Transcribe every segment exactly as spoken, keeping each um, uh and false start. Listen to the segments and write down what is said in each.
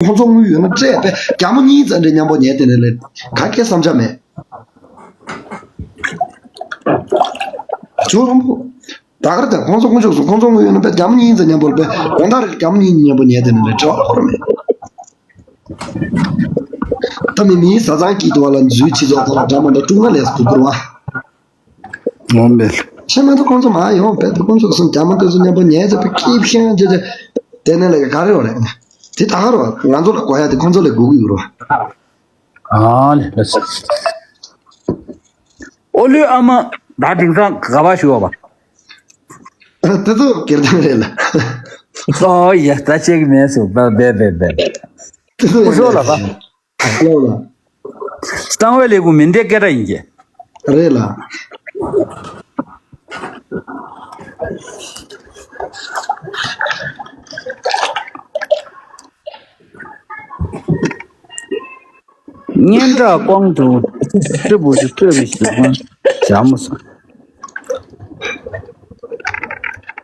ཁོང་ཚོ་དངུལ་ཡོད་ན་སྤྲད་པས། རྒྱ་མོ་གཉིས་ཙམ་འདྲ་མཉམ་པོ་ཉལ་དེ་ནས་ལས་ག་གེ་བསམ་འཆར་མེད། ཇོ་རོང་པོ། ད་གར་དང་ཁོང་ཚོ་དཀོན་མཆོག་གསུམ། ཁོང་ཚོ་དངུལ་ཡོད་ན་པས་རྒྱ་མོ་གཉིས་ཙམ་མཉམ་པོ་ལ་པས་དགོང་དག་རེ་རྒྱ་མོ་གཉིས་མཉམ་པོ་ཉལ་དེ་ནས་ལས་བྲེལ་བ་ཁོ་ར་མེད། ད་མི་མིའི་བཟའ་ཚང་སྐྱིད་དུ་བ་ལ་འཛུལ་ཕྱི་ཚོགས་ཁོ་ལ་འདྲ་མ་འདྲ་དཀྲུག་ན་ལས་སུ་དུ་བུར་བ། ངོམ་པས། ཤེས་མ་ཐུབ། ཁོང་ཚོ་མ་ཡོང་བས་དེ་དཀོན་མཆོག་གསུམ། རྒྱ་མོ་དེ་ཚོ་མཉམ་པོ་ཉལ་ཚེ་པའི་ཀིབ་ཤང་ཅེ་ཅེ། དེ་ནས་ལས་ཀ་ག་རེ་བ་རེད། དེ་ད་ག་རེ་བ། ང་ཚོ་ལ་གོ་ཡ་དེ་ཁོང་ཚོ་ལས་དགོས་ཀྱི་ཡོད་རེད་བ། ཨ་ནི་ལགས་སོ། ཨོ་ལུས་ཨ་མ་ད་དེང་སང་ག་པར་བཞུགས་པ། དེ་ཚོ་སྒེར་དོན་རེད་ལ། ཨོ་ཡ། ད་ཅིག་མེད་སོ། བེ་བེ་བེ་བེ། དེ་ཚོ་སྐུ་ཞོགས་ལ་ཡང་བ། ལོ་ལ། གསང་བའི་ལས་ཁུངས་མི་འདྲའི་སྐད་སྒྲ་ཡིན་གྱི། རེད་ལ། སྙན་གྲགས་གོང་དུ་སྤྲི་བུ་ཞིག་སྤྲོད་པའི་གཞི་ཁོང་བྱ་མོ་སོང་།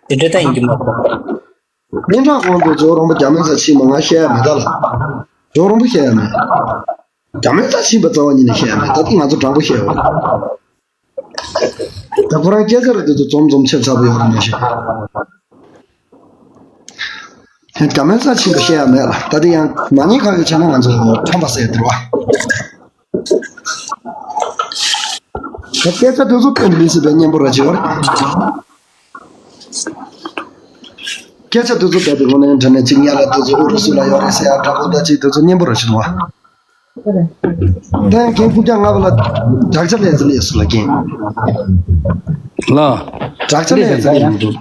དེ་འདྲ་ད་ཡིན་གྱི་མ་གཏོགས། སྙན་གྲགས་གོང་དུ་ཇོ་རོང་པོ་རྒྱ་མོའི་རྩ་ཆེན་པོ་ང་བཤད་ཡ་མེད་ད་ལ། ཇོ་རོང་པོ་བཤད་ཡ་མེད། རྒྱ་མོའི་རྩ་ཆེན་པོ་རྩ་བ་ཉིད་ནས་བཤད་ཡ་མེད། ད་ལྟ་ང་ཚོ་དྲང་པོ་བཤད་ཡོད། ད་ཁོ་རང་སྐད་ཆ་རེ་དེ་ཚོ་འཛོམས་འཛོམས་ཆེ་ཚ་པོ་ཡོད་རེད་མ་གཞི། རྒྱ་མོའི་རྩ་ཆེན་པོ་བཤད་ཡ་མེད་ལ། ད་དེ་ཡང་མ་ཉེས་ཁ་གི་བྱས་ན་ང་ཚོ་ཁྲམ་པ་ཟེར་དེ་རེད་བ། ད་སྐད་ཆ་དེ་ཚོ་སྟོན་མི་སྲིད་པའི་སྙན་པོ་ར་བྱེད་བར། སྐད་ཆ་དེ་ཚོ་ད་དེ་ལོ་ནས་དྲན་ནས་ཅིག་ཉལ་ལ་དེ་ཚོ་ཨུ་རུ་སུ་ལ་ཡོད་རེད་ཟེར་ཡ་འདྲ་པོ་ད་ཅིག་དེ་ཚོ་སྙན་པོ་ར་བྱེད་བ། ད་ཡང་རྒན་རྐུབ་བཀྱག་ལྔ་པ་ལ་དྲག་ཆ་ལས་ཚེ་ལས་སུ་ལ་རྒན། ལ། དྲག་ཆ་ལས་ཚེ་ལས་མི་འདུག་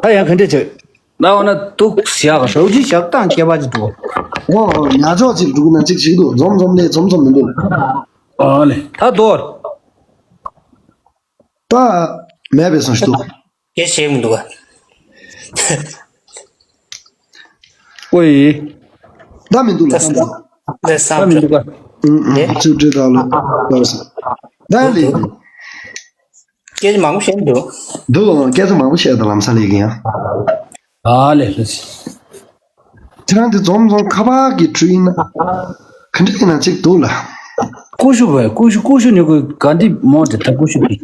ད་ཡང་ག་འདྲས་བྱས། ད་འོ་ན་དུག་ཞག་རའུ་ཅི་ཞག་དང་སྐྱེ་བ་ཅི་འདུག་ཨོ་ཉ་ཅོག་ཅིག་འདུག་ན་ཅིག་ཅིག་འདུག་འཛོམས་འཛོམས་ལས་འཛོམས་འཛོམས་མི་འདུག་ཨ་ལེ་ད་དོར། ད་མེད་པའི་སོང་ཞིག་འདུག་སྐད་ཆེ་མི་འདུག་ག་ཨོ་ཡི། ད་མི་འདུག་ལ་ད་མི་འདུག་ད་མི་འདུག་ག་ཨུ་ཨུ་ཚུར་བྲིས་ད་ལོ་ལོ་སོང་། ད་ལེ། སྐད་ཆ་མང་པོ་བཤད་འདུག་འདུག་སྐད་ཆ་མང་པོ་བཤད་ད་ལམ་སང་ལེགས་ཡིན་ཡང་། ཨ་ལེ་ལེ། ཁྱེད་རང་དེ་འཛོམས་འཛོམས་ཁ་པར་གྱི་འཕྲུལ་ཡིན་ན། ག་འདྲ་ཡིན་ན་གཅིག་འདུག་ལ། ཀུ་ཤུ་བས་ཀུ་ཤུ་ཀུ་ཤུ་ནི་ཀུ་ག་འདི་མོ་དེ་ད་ཀུ་ཤུ་དེ།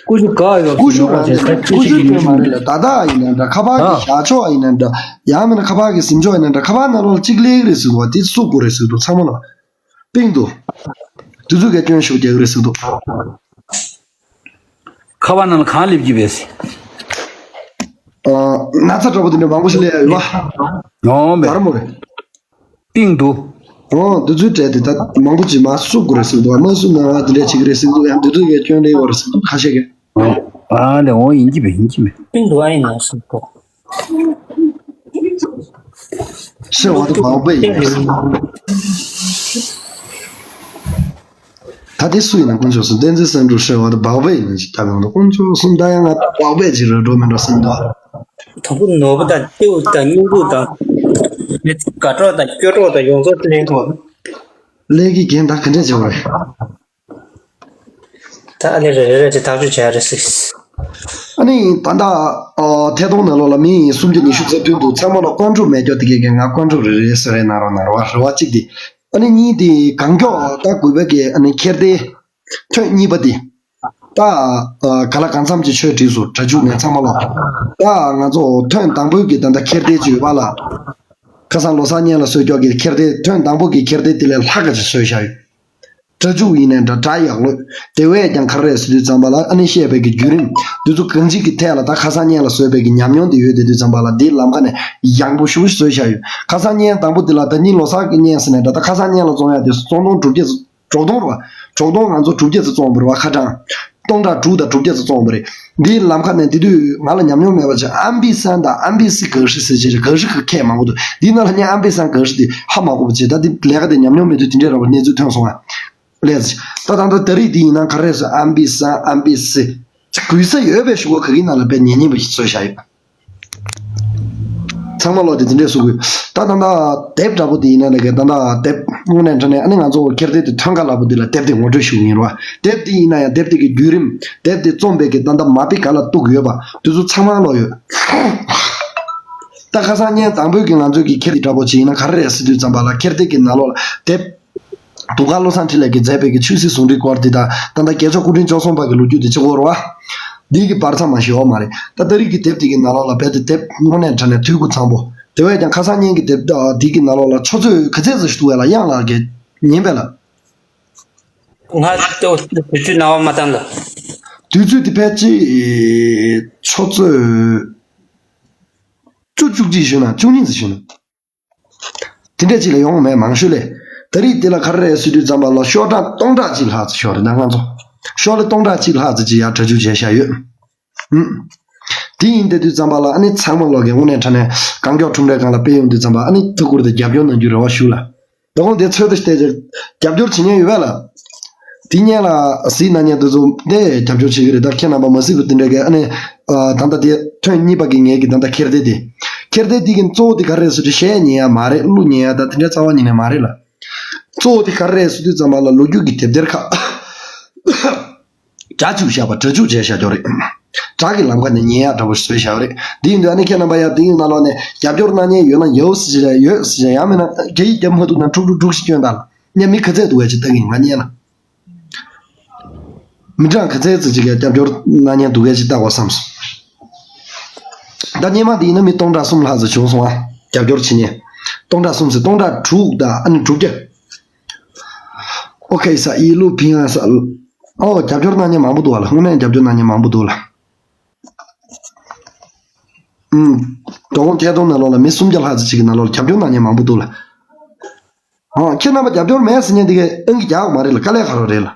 ཀུ་ཤུ་ག་ཡོད་ཀུ་ཤུ་ཡོད་རང་དེ་ད་ཀུ་ཤུ་དེ་མ་རེད་ལ། ད་ད་ཡིན་ན་འདྲ། ཁ་པར་གྱི་ཨ་ཞག་ཆོག་ཡིན་ན་འདྲ། ཡང་མིན་ན་ཁ་པར་གྱི་ཟིན་ཆོག་ཡིན་ན་འདྲ། ཁ་པར་ནང་ལོགས་ལ་གཅིག་ལེགས་རེད་ཟེར་འདུག་བ། དེ་སུ་དགོས་རེད་ཟེར་འདུག་ཚང་མ་ལ། པིང་འདུག་དུས་ཚོད་ཀྱི་སྐྱོན་ཤུགས་རྒྱག་གི་རེད་ཟེར་འདུག་ཁ་པར་ནང་ལ་གང་སླེབས་ཀྱི་བས། ཨ། ན་ཚ་འདྲ་པོ་དེ་འདྲ་མང་པོ་ཞིག་སླེབས་ཡོད་པ། ཡོང་མེད། དར་མོ་རེད། པིང་འདུག་ཨོ་དུས་ཚོད་སྤྲད་དེ་ད་མང་པོ་ཅིག་མ་བསུབ་དགོས་རེད་ཟེར་འདུག་མ་བསུབ་ན་ང་དེ་འདྲ་བྱེད་ཀྱི་རེད་ཟེར་འདུག་ཡང་དུས་ཚོད་ཀྱི་སྐྱོན་སླེབས་ཡོད་རེད་ཟེར་འདུག་ཁ་ཤས་ཀྱིས། ཨ་ལེ་འོ་ཡིན་གྱི་མེད་ཡིན་གྱི་མེད། པིང་འདུག་ཨ་ཡིན་ན་སུ་གོ་ཤེས་བ་དུ་བག་པས་ཡིན། ད་དེ་སུ་ཡིན་ན་དཀོན་མཆོག་གསུམ། བསྟན་འཛིན་སེང་འབྲུག་ཤེས་བ་དུ་བག་པས་ཡིན་ཅི་ལྟ་གང་དུ་དཀོན་མཆོག་གསུམ། ད་ཡང་ང་བག་པས་ཅི་རེད་འགྲོ་མི་འགྲོ་སེམས་དོ། དང་པོ་ནོར་བུ་དང་ལྟེའུ་དང་སྙིང་རུས་དང་། མི་ཚེ་དགའ་གྲོགས་དང་སྐྱོ་གྲོགས་དང་ཡོངས་རྫོགས་ལེན་དགོས། ཀླད་ཀྱི་རྒན་ད་ག་འདྲས་བྱེད་པ་རེད། ད་ཨ་ནི་རེ་རེ་རེ་དེ་ཐག་གཅོད་བྱ་རེ་སིག་ཨ་ནི་ད་ལྟ་ཨ་ཐད་གཏོང་ནང་ལོགས་ལ་མི་སུམ་ཅུ་ཉི་ཤུ་རྩ་བདུན་འདུག་ཚང་མ་ལ་ཀོན་ཀྲུག་མེད་སྐྱོ་དེ་གས་ཀྱི་ང་ཀོན་ཀྲུག་རེ་རེ་སོ་རེ་ན་རོ་ན་རོ་བ་རེ་བ་གཅིག་དེ། ཨ་ནི་གཉིས་དེ་གང་མགྱོགས་ད་དགོས་པའི་གི་ཨ་ནི་ཁྱེར་ཏེ་ཐོན་གཉིས་པ་དེ། ད་ཨ་ག་ལ་གང་འཚམ་གྱི་ཆོས་བྲིས་སོ་གྲྭ་ཆུ་ནས་ཚང་མ་ལ། ད་ང་ཚོ་ཐོན་དང་པོའི་གི་ད་ལྟ་ཁྱེར་ཏེ་ཅིག་ཡོད་པ་ལ། ཁ་སང་ལོ་གསར་སྙན་ལ་གསོལ་སྐྱོགས་ཀྱི་ཁྱེར་ཏེ་ཐོན་དང་པོ་གི་ཁྱེར་ཏེ་དེ་ལས་ལྷག་ག་ཅིག་བཟོས་བཞག་ཡོད། སྒྲ་འཇུག་ཡིན་ནའི་འདྲ་སྒྲ་ཡག་ལོས། དེ་བས་ཀྱང་ག་རེ་རེད་ཟེར་དུས་ཙམ་པ་ལ་ཨ་ནི་བཤད་པའི་གི་བརྒྱུད་རིམ། འདི་ཚོ་གང་ཅིའི་གི་ཐད་ལ་ད་ཁ་སང་སྙན་ལ་བཟོས་པའི་གི་ཉམས་མྱོང་དེ་ཡོད་དེ་དུས་ཙམ་པ་ལ་འདིའི་ལམ་ཁ་ནས་ཡག་པོ་ཞེ་པོ་ཞིག་བཟོས་བཞག་ཡོད། ཁ་སང་སྙན་དང་པོ་འདི་ལ་ད་ནི་ལོ་གསར་གི་སྙན་ཟེར་ནའི་འདྲ། ད་ཁ་སང་སྙན་ལ་བཙོང་ཡ་དེ་སོ་སོ་སྟོང་དྲུག་བརྒྱ་ཙམ་གྲོགས་སྟོང་རེད་བ། གྲོགས་སྟོང་ང་ཚོ་དྲུག་བརྒྱ་ཙམ་བཙོང་བ་རེད་བ། ཁ་གྲངས་སྟོང་ཕྲག་དྲུག་དང་དྲུག་བརྒྱ་ཙམ་བཙོང་བ་རེད། འདིའི་ལམ་ཁ་ནས་དེ་དུས་ང་ལ་ཉམས་མྱོང་མེད་པ་ཅིག་ཨམ་བི་སན་དང་ཨམ་བི་སི་ག་ཧྲི་ཟེར་བྱས་རེད། ག་ཧྲི་གི་ཁྱད་མང་པོ་འདུག་འདིའི་ནང་ལ་ངས་ཨམ་བི་སན་ག་ཧྲི་དེ་ཧ་མ་གོ་བ་བྱས། ད་འདི་ལས་ཀ་དེ་ཉམས་མྱོང་མེད་དུས་དེ་འདྲའི་ར་བ་གནས་ཚུལ་ཐོན་སོང་ཨ། ལས་ད་ད་ད་ད་རིགས་འདི་ཡིན་ན་ག་རེ་ཟེར་ཨམ་བི་སན་ཨམ་བི་སི། གུས་ས་ཡོད་པའི་གཞུག་གུ་ག་གི་ནང་ལ་དཔེ་ཉན་ཉན་པ་ཞིག་བཟོས་བཞག་ཡོད། ཚང་མ་ལོག་དེ་དེ་འདྲས་སུ་དགོས། ད་ད་ད་དེབ་འདྲ་པོ་དེ་ཡིན་ན་ལས་ཀ་ད་ད་དེབ་དངོས་གནས་དྲང་གནས་ཨ་ནི་ང་ཚོ་ཁྱེར་དེ་དེ་ཐོན་ཁ་ལ་པོ་དེ་ལ་དེབ་དེ་ངོ་སྤྲོད་ཞུ་གི་ཡིན་རོ། དེབ་དེ་ཡིན་ན་ཡང་དེབ་དེ་གི་བརྒྱུད་རིམ། དེབ་དེ་རྩོམ་པའི་གི་ད་ད་མ་དཔེ་ག་ལ་གཏུག་ཡོད་པ་དེ་ཚོ་ཚང་མ་ལོག་ཡོད། ད་ཁ་སང་ཉིན་དང་པོའི་གི་ང་ཚོའི་གི་འཁྱེར་འདི་འདྲ་པོ་ཅིག་ཡིན་ན་ག་རེ་རེད་ཟེར་དུས་ཙམ་པ་ལ། འཁྱེར་འདི་གི་ནང་ལོགས་ལ་དེབ་དུང་དཀར་བློ་བཟང་འཕྲིན་ལས་ཀྱིས་མཛད་པའི་གི་ཆོས་སྲིད་ཟུང་འབྲེལ་སྐོར་འདི་དང་། ད་ལྟ་རྒྱལ་མཆོག་སྐུ་ཕྲེང་བཅུ་གསུམ་པ་གི་ལོ་རྒྱུས་འདི་གཅིག་པོ་རེད་བ། འདི་གི་བར་མཚམས་མ་ཞིག་ཡོད་མ་རེད། ད་ད་རེས་ཀྱི་དེབ་འདི་གི་ནང་ལོགས་ལ་རྦད་དེ་དེབ་དངོས་གནས་དྲང་གནས་འཐུས་སྒོ་ཚང་པོ། དེ་བས་ཀྱང་ཁ་སང་ཉིན་གྱི་དེབ་འདི་གི་ནང་ལོགས་ལ་ཆུ་ཚོད་ག་ཚད་ཙམ་ཞིག་འདུག་བས་ལ། དབྱངས་ལགས་ཀྱིས་ཉན་པས་ལ། ང་ལྟོས། དུས་ཚོད་རྣ་བ་མ་བཏང་ལ། དུས་ཚོད་དེ་ཕལ་ཆེར་ཆུ་ཚོད་བཅུ། བཅུ་གཅིག་ཞུ་ན། བཅུ་གཉིས་ཙམ་ཞུ་ན། དེ་འདྲས་ཅིག་ལས་ཡོང་མེད་མང་ཤོས་ལས། ད་རེས་དེ་ལ་ག་རེ་རེད་ཟེར་དུས་ཙམ་པ་ལ་ཤོག་གྲངས་སྟོང་ཕྲག་གཅིག་ལྷག་ཙམ་ཤོག་རེད། ད་ང་ཚོ་ཤོག་ལེ་སྟོང་ཕྲག་གཅིག་ལྷག་ཙམ་ཅིག་ཡར་གྲ་སྒྲིག་བྱས་བཞག་ཡོད། ཨུམ། དེ་ཡིན་དེ་དུས་ཙམ་པ་ལ་ཨ་ནི་ཚང་མ་ལོག་གི་དངོས་གནས་དྲང་གནས་གང་མགྱོགས་ཁྲོམ་རའི་སྒང་ལ་སྤེལ་ཡོང་དུས་ཙམ་པ་ཨ་ནི་ཐུགས་ཁུར་དང་རྒྱབ་སྐྱོར་གནང་རྒྱུ་རེ་བ་ཞུ་ལ། དོ་དགོང་དེ་ཚོད་ལྟ་བལྟས་ཏེ་རྒྱབ་སྐྱོར་བྱེད་མཁན་ཡོད་པས་ལ། དེ་སྔོན་ལ་གཟིགས་གནང་མཁན་དེ་ཚོ་དེ་རྒྱབ་སྐྱོར་བྱེད་ཀྱི་རེད། ད་ཁྱེད་རྣམ་པ་མ་གཟིགས་པ་དེ་འདྲ་གི་ཨ་ནི། ཨ། ད་ལྟ་དེ་ཐེངས་གཉིས་པ་གི་ངེད་ཀྱི་ད་ལྟ་འཁྱེར་འདི་དེ། འཁྱེར་འདི་དེ་གི་གཙོ་བོ་དེ་ག་རེ་རེད་ཟེར་དུས་གཞས་ཉན་ཡ་མ་རེད། གླུ་ཉན་ཡ་ད་དེ་འདྲ་རྩ་བ་ཉིད་ནས་མ་རེད་ལ། གཙོ་བོ་དེ་ག་རེ་རེད་ཟེར་དུས་ཙམ་པ་ལ་ལོ་རྒྱུས་ཀྱི་དེབ་ཐེར་ཁག་སྒྲ་བཅུག་བཞག་པ། སྒྲ་བཅུག་བྱས་བཞག་རྒྱུ་རེད། སྒྲ་གི་ལམ་ཁ་ནས་ཉན་ཡག་འདྲ་པོ་བཟོས་བཞག་པ་རེད། དེ་ཡིན་དུས་ཨ་ནི་ཁྱེད་རྣམ་པ་ཡང་དེ་ཡི་ནང་ལོགས་ནས་རྒྱབ་སྐྱོར་གནང་མཁན་ཡོད་ན་ཡོད་ཟེར་བྱས་ཡོད་ཟེར་བྱས། ཡང་མིན་ན་ག་ཡིས་དེབ་མ་ཐུག་ན་དྲུག་དྲུག་དྲུག་ཞིག་སྐྱོན་དང་། ངས་མི་ག་ཚད་འདུག་གས་ཅིག་ལྟ་གི་ཡིན། ང་ཉན་ན། མི་གྲངས་ག་ཚད་ཙམ་ཅིག་གིས་རྒྱབ་སྐྱོར་གནང་མཁན་འདུག་གས་ཅིག་ལྟ་དགོས་བསམ་སོང་། ད་སྔོན་མ་དེ་ཡིན་ན་མི་སྟོང་ཕྲག་གསུམ་ལྷག་ཙམ་བྱུང་སོང་ཨ། རྒྱབ་སྐྱོར་བྱེད་མཁན་སྟོང་ཕྲག་གསུམ་ཟེར། སྟོང་ཕྲག་དྲུག་དང་ཨ་ནི་དྲུག་བརྒྱ། ཨོ་ཁེ་ས་ཡི་ལུ་ཕིང་ཨ་ས། ཨོ་རྒྱབ་སྐྱོར་གནང་མཁན་མང་པོ་འདུག་བ་ལ། དངོས་གནས་རྒྱབ་སྐྱོར་གནང་མཁན་མང་པོ་འདུག་ལ། ཨུམ། དོ་དགོང་ཐད་གཏོང་ནང་ལོགས་ལ་མི་སུམ་བརྒྱ་ལྷག་ཙམ་ཅིག་གི་ནང་ལོགས་ལ་རྒྱབ་སྐྱོར་གནང་མཁན་མང་པོ་འདུག་ལ། ཨོ་ཁྱེད་རྣམ་པ་རྒྱབ་སྐྱོར་མེད་ཟེར་མཁན་དེ་གས་ཨང་ཀི་རྒྱག་དགོས་མ་རེད་ལ། དཀའ་ལས་ཁག་པོ་རེད་ལ།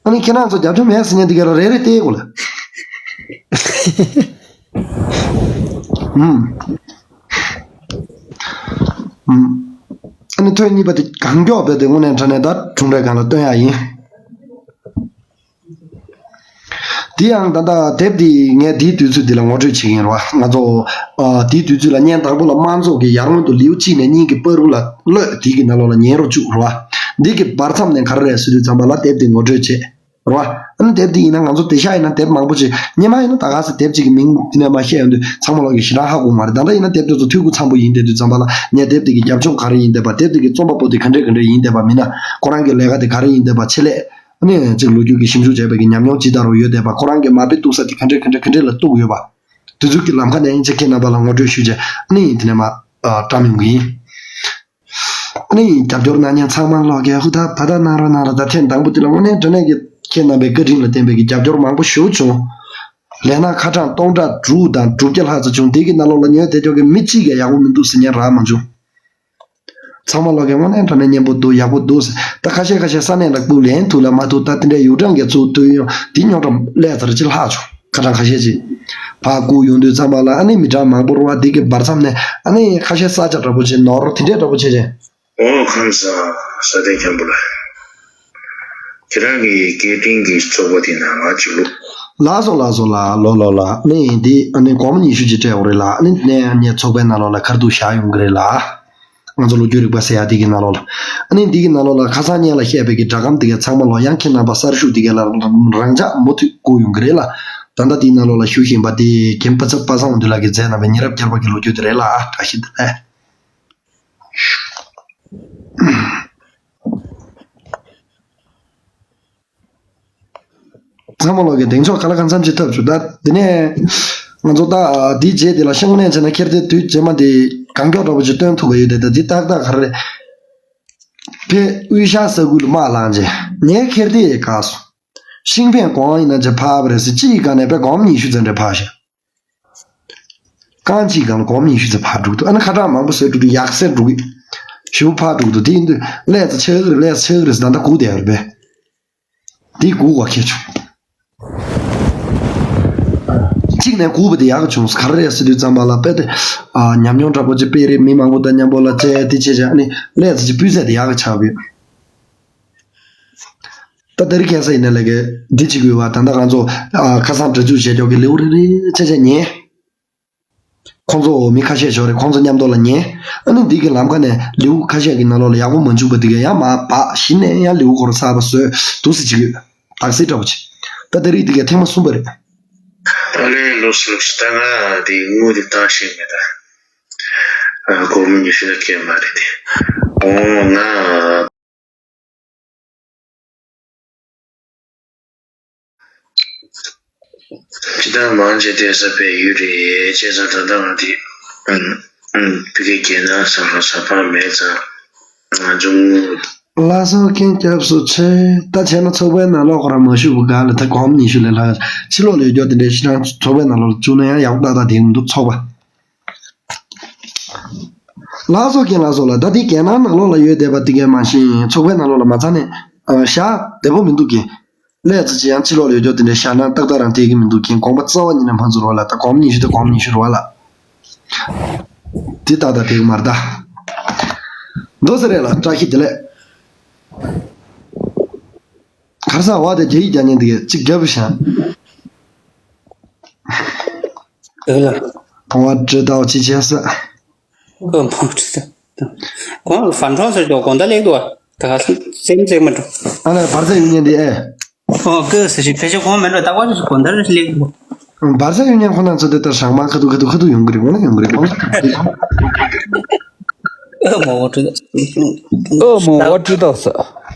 ཨ་ནི་ཁྱེད་རང་ཚོ་རྒྱབ་སྐྱོར་མེད་ཟེར་མཁན་དེ་གས་ལ་རེ་རེ་བལྟས་དགོས་ལ། ཨུམ། ཨུམ། ཨ་ནི་ཐེངས་གཉིས་པ་དེ་གང་མགྱོགས་རྦད་དེ་དངོས་གནས་དྲང་གནས་ད་ཁྲོམ་རའི་སྒང་ལ་སྟོན་ཡག་ཡིན། དེ་ཡང་ད་ལྟ་དེབ་འདི་ངས་དེའི་དུས་ཚོད་འདི་ལ་ངོ་སྤྲོད་བྱེད་ཀྱི་ཡིན་རེད་བ། ང་ཚོ་ཨ་དེའི་དུས་ཚོད་ལ་ཉིན་དང་པོ་ལ་དམངས་གཙོ་གི་ཡར་སྔོན་དུ་ལེའུ་གཅིག་ནས་གཉིས་ཀྱི་བར་དུ་ལ་གློད་དེ་གི་ནང་ལོགས་ལ་ཉན་རོགས་བཅུག་རེད་བ། འདི་གི་བར་མཚམས་ནས་ག་རེ་རེད་ཟེར་དུས་ཙམ་པ་ལ་དེབ་འདི་ངོ་སྤྲོད་བྱེད་རེད་བ། ཨ་ནི་དེབ་འདི་ཡིན་ན་ང་ཚོ་དེང་སང་ཡིན་ན་དེབ་མང་པོ་ཅིག་སྔོན་མ་ཡིན་ན་ད་ག་ཟེ་དེབ་ཅིག་གི་མིང་འདི་ནས་མར་བཤད་ཡོང་དུས་ཚང་མ་ལོག་གི་ཞེ་དྲག་ཧ་གོ་མ་རེད། ད་ལྟ་ཡིན་ན་དེབ་དེ་ཚོ་འཐུས་སྒོ་ཚང་པོ་ཡིན་བསྡད་དུས་ཙམ་པ་ལ་ངས་དེབ་འདི་གི་རྒྱབ་ལྗོངས་ག་རེ་ཡིན་བསྡད་པ། དེབ་འདི་གི་རྩོམ་པ་པོ་དེ་ག་འདྲས་ག་འདྲས་ཡིན་བསྡད་པ། མིན་ན་ཁོ་རང་གི་ལས་ཀ་དེ་ག་རེ་ཡིན་བསྡད་པ། ཆེད་ལས། ཨ་ནི་གཅིག་ལོ་རྒྱུས་ཀྱི་ཞིབ་འཇུག་བྱས་པའི་གི་ཉམས་མྱོང་ཇི་ལྟར་ཡོད་བསྡད་པ། ཁོ་རང་གི་མ་དཔེ་གཏུག་ས་དེ་ག་འདྲས་ག་འདྲས་ག་འདྲས་ལ་གཏུག་ཡོད་པ། དེ་ཚོ་གི་ལམ་ཁ་ནས་ཡིན་ཚེ་ཁྱེད་རྣམ་པ་ལ་ངོ་སྤྲོད་ཞུས་རྗེས་ཨ་ནི་དེ་ནས་མར་བཀྲམ་ཡོང་གི་ཡིན། ཨ་ནི་རྒྱབ་སྐྱོར་གནང་མཁན་ཚང་མ་ལོག་གི་ཧུར་ཐག་བར་ཐག་གནང་རོགས་གནང་རོགས། ད་ཐེངས་དང་པོ་དེ་ལ་དངོས་གནས་དྲང་གནས་ཀྱི་ཁྱེད་རྣམ་པའི་བཀའ་དྲིན་ལ་བརྟེན་པའི་གི་རྒྱབ་སྐྱོར་མང་པོ་ཞེ་པོ་བྱུང་། ལས་སྣ་ཁ་གྲངས་སྟོང་ཕྲག་དྲུག་དང་དྲུག་བརྒྱ་ལྷག་ཙམ་བྱུང་། དེ་གི་ནང་ལོགས་ལ་ཉོས་དེ་ཅོག་གི་མི་གཅིག་ཀྱང་ཡག་པོ་མི་འདུག་ཟེར་མཁན་རག་མ་བྱུང་། ཚང་མ་ལོག་གི་དངོས་གནས་དྲང་གནས་སྙན་པོ་འདུག་ཡག་པོ་འདུག་ཟེར། ད་ཁ་ཤས་ཁ་ཤས་ས་གནས་ལ་སྤུ་ལེན་ཐུབ་ལ་མ་ཐུབ། ད་དེ་འདྲའི་ཡུག་གྲངས་ཀྱི་ཚུགས་ཐུབ་ཡོང་དེ་རྙོག་དྲ་ལས་ཚར་ཅིག་ལྷག་བྱུང་། ཁ་གྲངས་ཁ་ཤས་ཅིག་ཕར་བསྐུར་ཡོང་དུས་ཙམ་པ་ལ་ཨ་ནི་མི་གྲངས་མང་པོ་རེད་བ། དེ་གི་བར་མཚམས་ནས་ཨ་ནི་ཁ་ཤས་ས་ཆ་འདྲ་པོ་ཅིག་ནོར་དེ་འདྲའི་འདྲ་པོ་བྱས་བྱས། ཨོ་ཁམས་བཟང་ས་སྟེང་འཁྱམ་པོ་ལ། ཁྱེད་རང་གི་སྐད་འཕྲིན་གྱི་ཚོགས་པ་དེ་ནང་ང་ཅིག་ལུག་ལགས་སོ་ལགས་སོ་ལགས། ལོ་ལོ་ལགས། ཨ་ནི་འདི་ཨ་ནི་སྒོར་མོ་ཉི་ཤུ་ཅིག་སྤྲད་དགོས་རེད་ལགས། ཨ་ནི་དེ་ནས་ངའི་ཚོགས་པའི་ནང་ལོགས་ལ་ཁ་ཐུག་བཞག་ཡོང་གི་རེད་ལགས། ང་ཚོ་ལོ་རྒྱུས་རིག་པ་ཟེར་ཡ་འདི་གི་ནང་ལོགས་ལ། ཨ་ནི་འདི་གི་ནང་ལོགས་ལ་ཁ་སང་ཉིན་ལ་བཤད་པའི་གི་སྒྲ་སྒམ་འདི་གའི་ཚང་མ་ལོག་ཡང་ཁྱེད་རྣམ་པ་གསར་ཞུགས་འདི་གའི་ལ་རང་འཇགས་མུ་མཐུད་བསྐུར་ཡོང་གི་རེད་ལགས། ད་ལྟ་འདིའི་ནང་ལོགས་ལ་ཞུ་བཞིན་པ་འདི་རྒན་པ་ཚབ་པ་སངས་འདུས་ལགས་ཀྱིས་མཛད་གནང་བའི་ཉེ་རབས་བསྐྱར་པ་གི་ལོ་རྒྱུས་འདི་རེད་ལགས། བཀྲ་ཤིས་བདེ་ལེགས། ཚང་མ་ལོག་གི་གདེང་འཇོག་ག་ལ་གང་འཚམ་ཅིག་ཐོབ་བྱུང་། ད་དེ་ནས་ང་ཚོ་ད་འདིའི་རྗེས་དེ་ལ་ཤང་ནས་བྱས་ན་ཁྱེར་ཏེ་དུས་རྗེས་མ་དེ་གང་མགྱོགས་འདྲ་པོ་ཅིག་སྟོན་ཐུབ་པ་ཡོད་དེ། ད་འདི་ཏག་ཏག་ག་རེ་རེད། ཕེ་དབུས་ཤར་ས་ཁུལ་དམག་ལངས་རྗེས་ངའི་ཁྱེར་ཏེ་ཡི་ག་སོང་། ཤིང་ཕན་གོང་ཡིན་ན་ཅིག་ཕར་བ་རེད་ཟེར། ཅི་ཡི་ག་ནས་ཕེ་སྒོར་མོ་ཉི་ཤུ་ཙམ་རེ་ཕར་བཞག་རྐང་གཅིག་སྒང་ལ་སྒོར་མོ་ཉི་ཤུ་ཙམ་ཕར་འགྲོ་གི་འདུག་ཨ་ནི་ཁ་གྲངས་མང་པོ་བཟོས་འགྲོ་གི་ཡག་སེ་འགྲོ་གི་ཞེ་པོ་ཕར་འགྲོ་གི་འདུག་དེ་ཡིན་དུས་ཀླད་རྩ་ཆག་གི་རེད། ཀླད་རྩ་ཆག་གི་རེད་ཟེར། ད་ལྟ་སྒུག་བསྡད་ཡོད་རེད་པས། དེ་སྒུག་པ་ཁེལ་བྱུང་། གཅིག་ནས་སྒུག་པ་དེ་ཡག་གི་བྱུང་། ག་རེ་རེད་ཟེར་དུས་ཙམ་པ་ལ་དཔེ་དེ་ཨ་ཉམས་མྱོང་འདྲ་པོ་ཅིག་དཔེ་རེད། མི་མང་པོ་དང་མཉམ་པོ་ལ་བཅར་དེ་བྱས་བྱས་ཨ་ནི་ཀླད་རྩ་ཅིག་སྤུས་ཚད་དེ་ཡག་གི་ཆགས་ཡོད། ད་ད་རེས་ཁ་སང་ཡིན་ན་ལས་ཀ་འདི་བྱེད་དགོས་པ། ད་ལྟ་ང་ཚོ་ཨ་ཁ་སང་སྒྲ་འཇུག་བྱས་ཀྱོག་གི་ལེའུ་རེ་རེ་བྱས་བྱས་ཉན། ཁོང་ཚོ་མི་ཁ་ཤས་ཞོག་རེད། ཁོང་ཚོ་མཉམ་དུ་ལ་ཉན། ཨ་ནི་འདི་གི་ལམ་ཁ་ནས་ལེའུ་ཁ་ཤས་ཀྱི་ནང་ལོགས་ལ་ཡག་པོ་མ་འཇུག་པ་འདི་ག་ཡང་མར་སྦགས། གཞི་ནས་ཡང་ལེའུ་སྐོར་གསར་པ་བཟོས་འདུག་སེ་བྱེད་དགོས། དག་སེ་འདྲ་པོ་བྱེད། ད་ད་རེས་འདི་ག་ཐེངས་མ་གསུམ་པ་རེད། ཨ་ལས་ལོ་སུ་ལོ་ཞིག་ད་ང་དེ་དངུལ་དེ་བཏང་ཤེས་མེད་ད། ཨ་སྒོར་མོ་ཉི་ཤུ་ལས་བརྒལ་མ་རེད་དེ། འོ་ང་ཅི་ད་མང་ཆེ་བསྡད་ས་བལ་ཡུལ་རེད། བྱས་ཙང་ད་ལྟ་ང་དེ་ཨ་ཨ་ཕ་གི་རྒྱལ་ནང་ས་ལ་ས་ཕག་མེད་ཙང་ང་ཚོ་དངུལ། ལགས་སོ། རྒན་སྐྱབས་སུ་མཆི། ད་བྱས་ན་ཚོགས་པའི་ནང་ལོགས་ཁོ་རང་མ་ཞུགས་པ་ག་ལ་ད་སྒོར་མོ་ཉི་ཤུ་ལས་ལྷག་ཕྱི་ལོགས་ལ་ཡོད་རྒྱུ་དེ་འདྲའི་ཕྱི་ནང་ཚོགས་པའི་ནང་ལོགས་ལ་བཅུག་ན་ཡང་ཡག་པོ་ཏག་ཏག་དེ་མི་འདུག་ཚོགས་པ། ལགས་སོ་རྒན་ལགས་སོ་ལགས། ད་དེ་རྒྱལ་ནང་ནང་ལོགས་ལ་ཡོད་བསྡད་པ་དེ་གས་མ་ཤེས་ཚོགས་པའི་ནང་ལོགས་ལ་མ་ཚང་ནས་ཨ་བཞག་བདེ་པོ་མི་འདུག་གི། ལས་ཙི་ཅི་ཡང་ཕྱི་ལོགས་ལ་ཡོད་རྒྱུ་དེ་འདྲའི་བཞག་ན་ཏག་ཏག་རང་བསྡད་ཀྱི་མི་འདུག་གི། དགོངས་པ་རྩ་བ་ཉིད་ནས་མ་ཚོམ་རོགས་ལ། ད་སྒོར་མོ་ཉི་ཤུ་དེ་སྒོར་མོ་ཉི་ཤུ་རེད་བ་ལ། དེ་ཏག་ཏག་དེ་གི་མ་རེད་ད། མདོ་ཟེར་རེད་ལ་བཀྲ་ཤིས་བདེ་ལེགས། གར་ས་བ་དེ་རྒྱ་ཡིག་རྒྱ་ཉན་དེ་གས་གཅིག་རྒྱབ་བཞག་ཨེ་ལ། ཕོ་བ་བྲེ་ཏའོ་ཅི་བྱས་ས། ཨོ་ཕོ་བྲེ་ཏའོ། གོང་ལ་ཧྥན་ཁྲོང་ཟེར་ཅོག་གོང་ད་ལེགས་འདུག་བ། ད་ག་ཚོད་ཙེམ་ཙེམ་མ་འགྲོ། ཨ་ལ་བར་ཚ་ཡུལ་ཉན་དེ་ཨེ། ཨོ་ཀི་ཟེར་ཞིག་ཕལ་ཆེར་གོང་མེད་འགྲོ། ད་བ་ཅི་གོང་ད་ལེགས་འདུག་བར་ཚ་ཡུལ་ཉན་ཁོ་ན་ཚོ་དེ་ལྟར་ཞག་མ་ཁ་ཐུག་ཁ་ཐུག་ཁ་ཐུག་ཡོང་གི་རེད། འོ་ན་ཡོང་གི་རེད་གོང་ས། ཨོ་མོ་བ་བྲེ་ཏའོ། ཨོ་མོ་བ་བྲེ་ཏའོ་ས།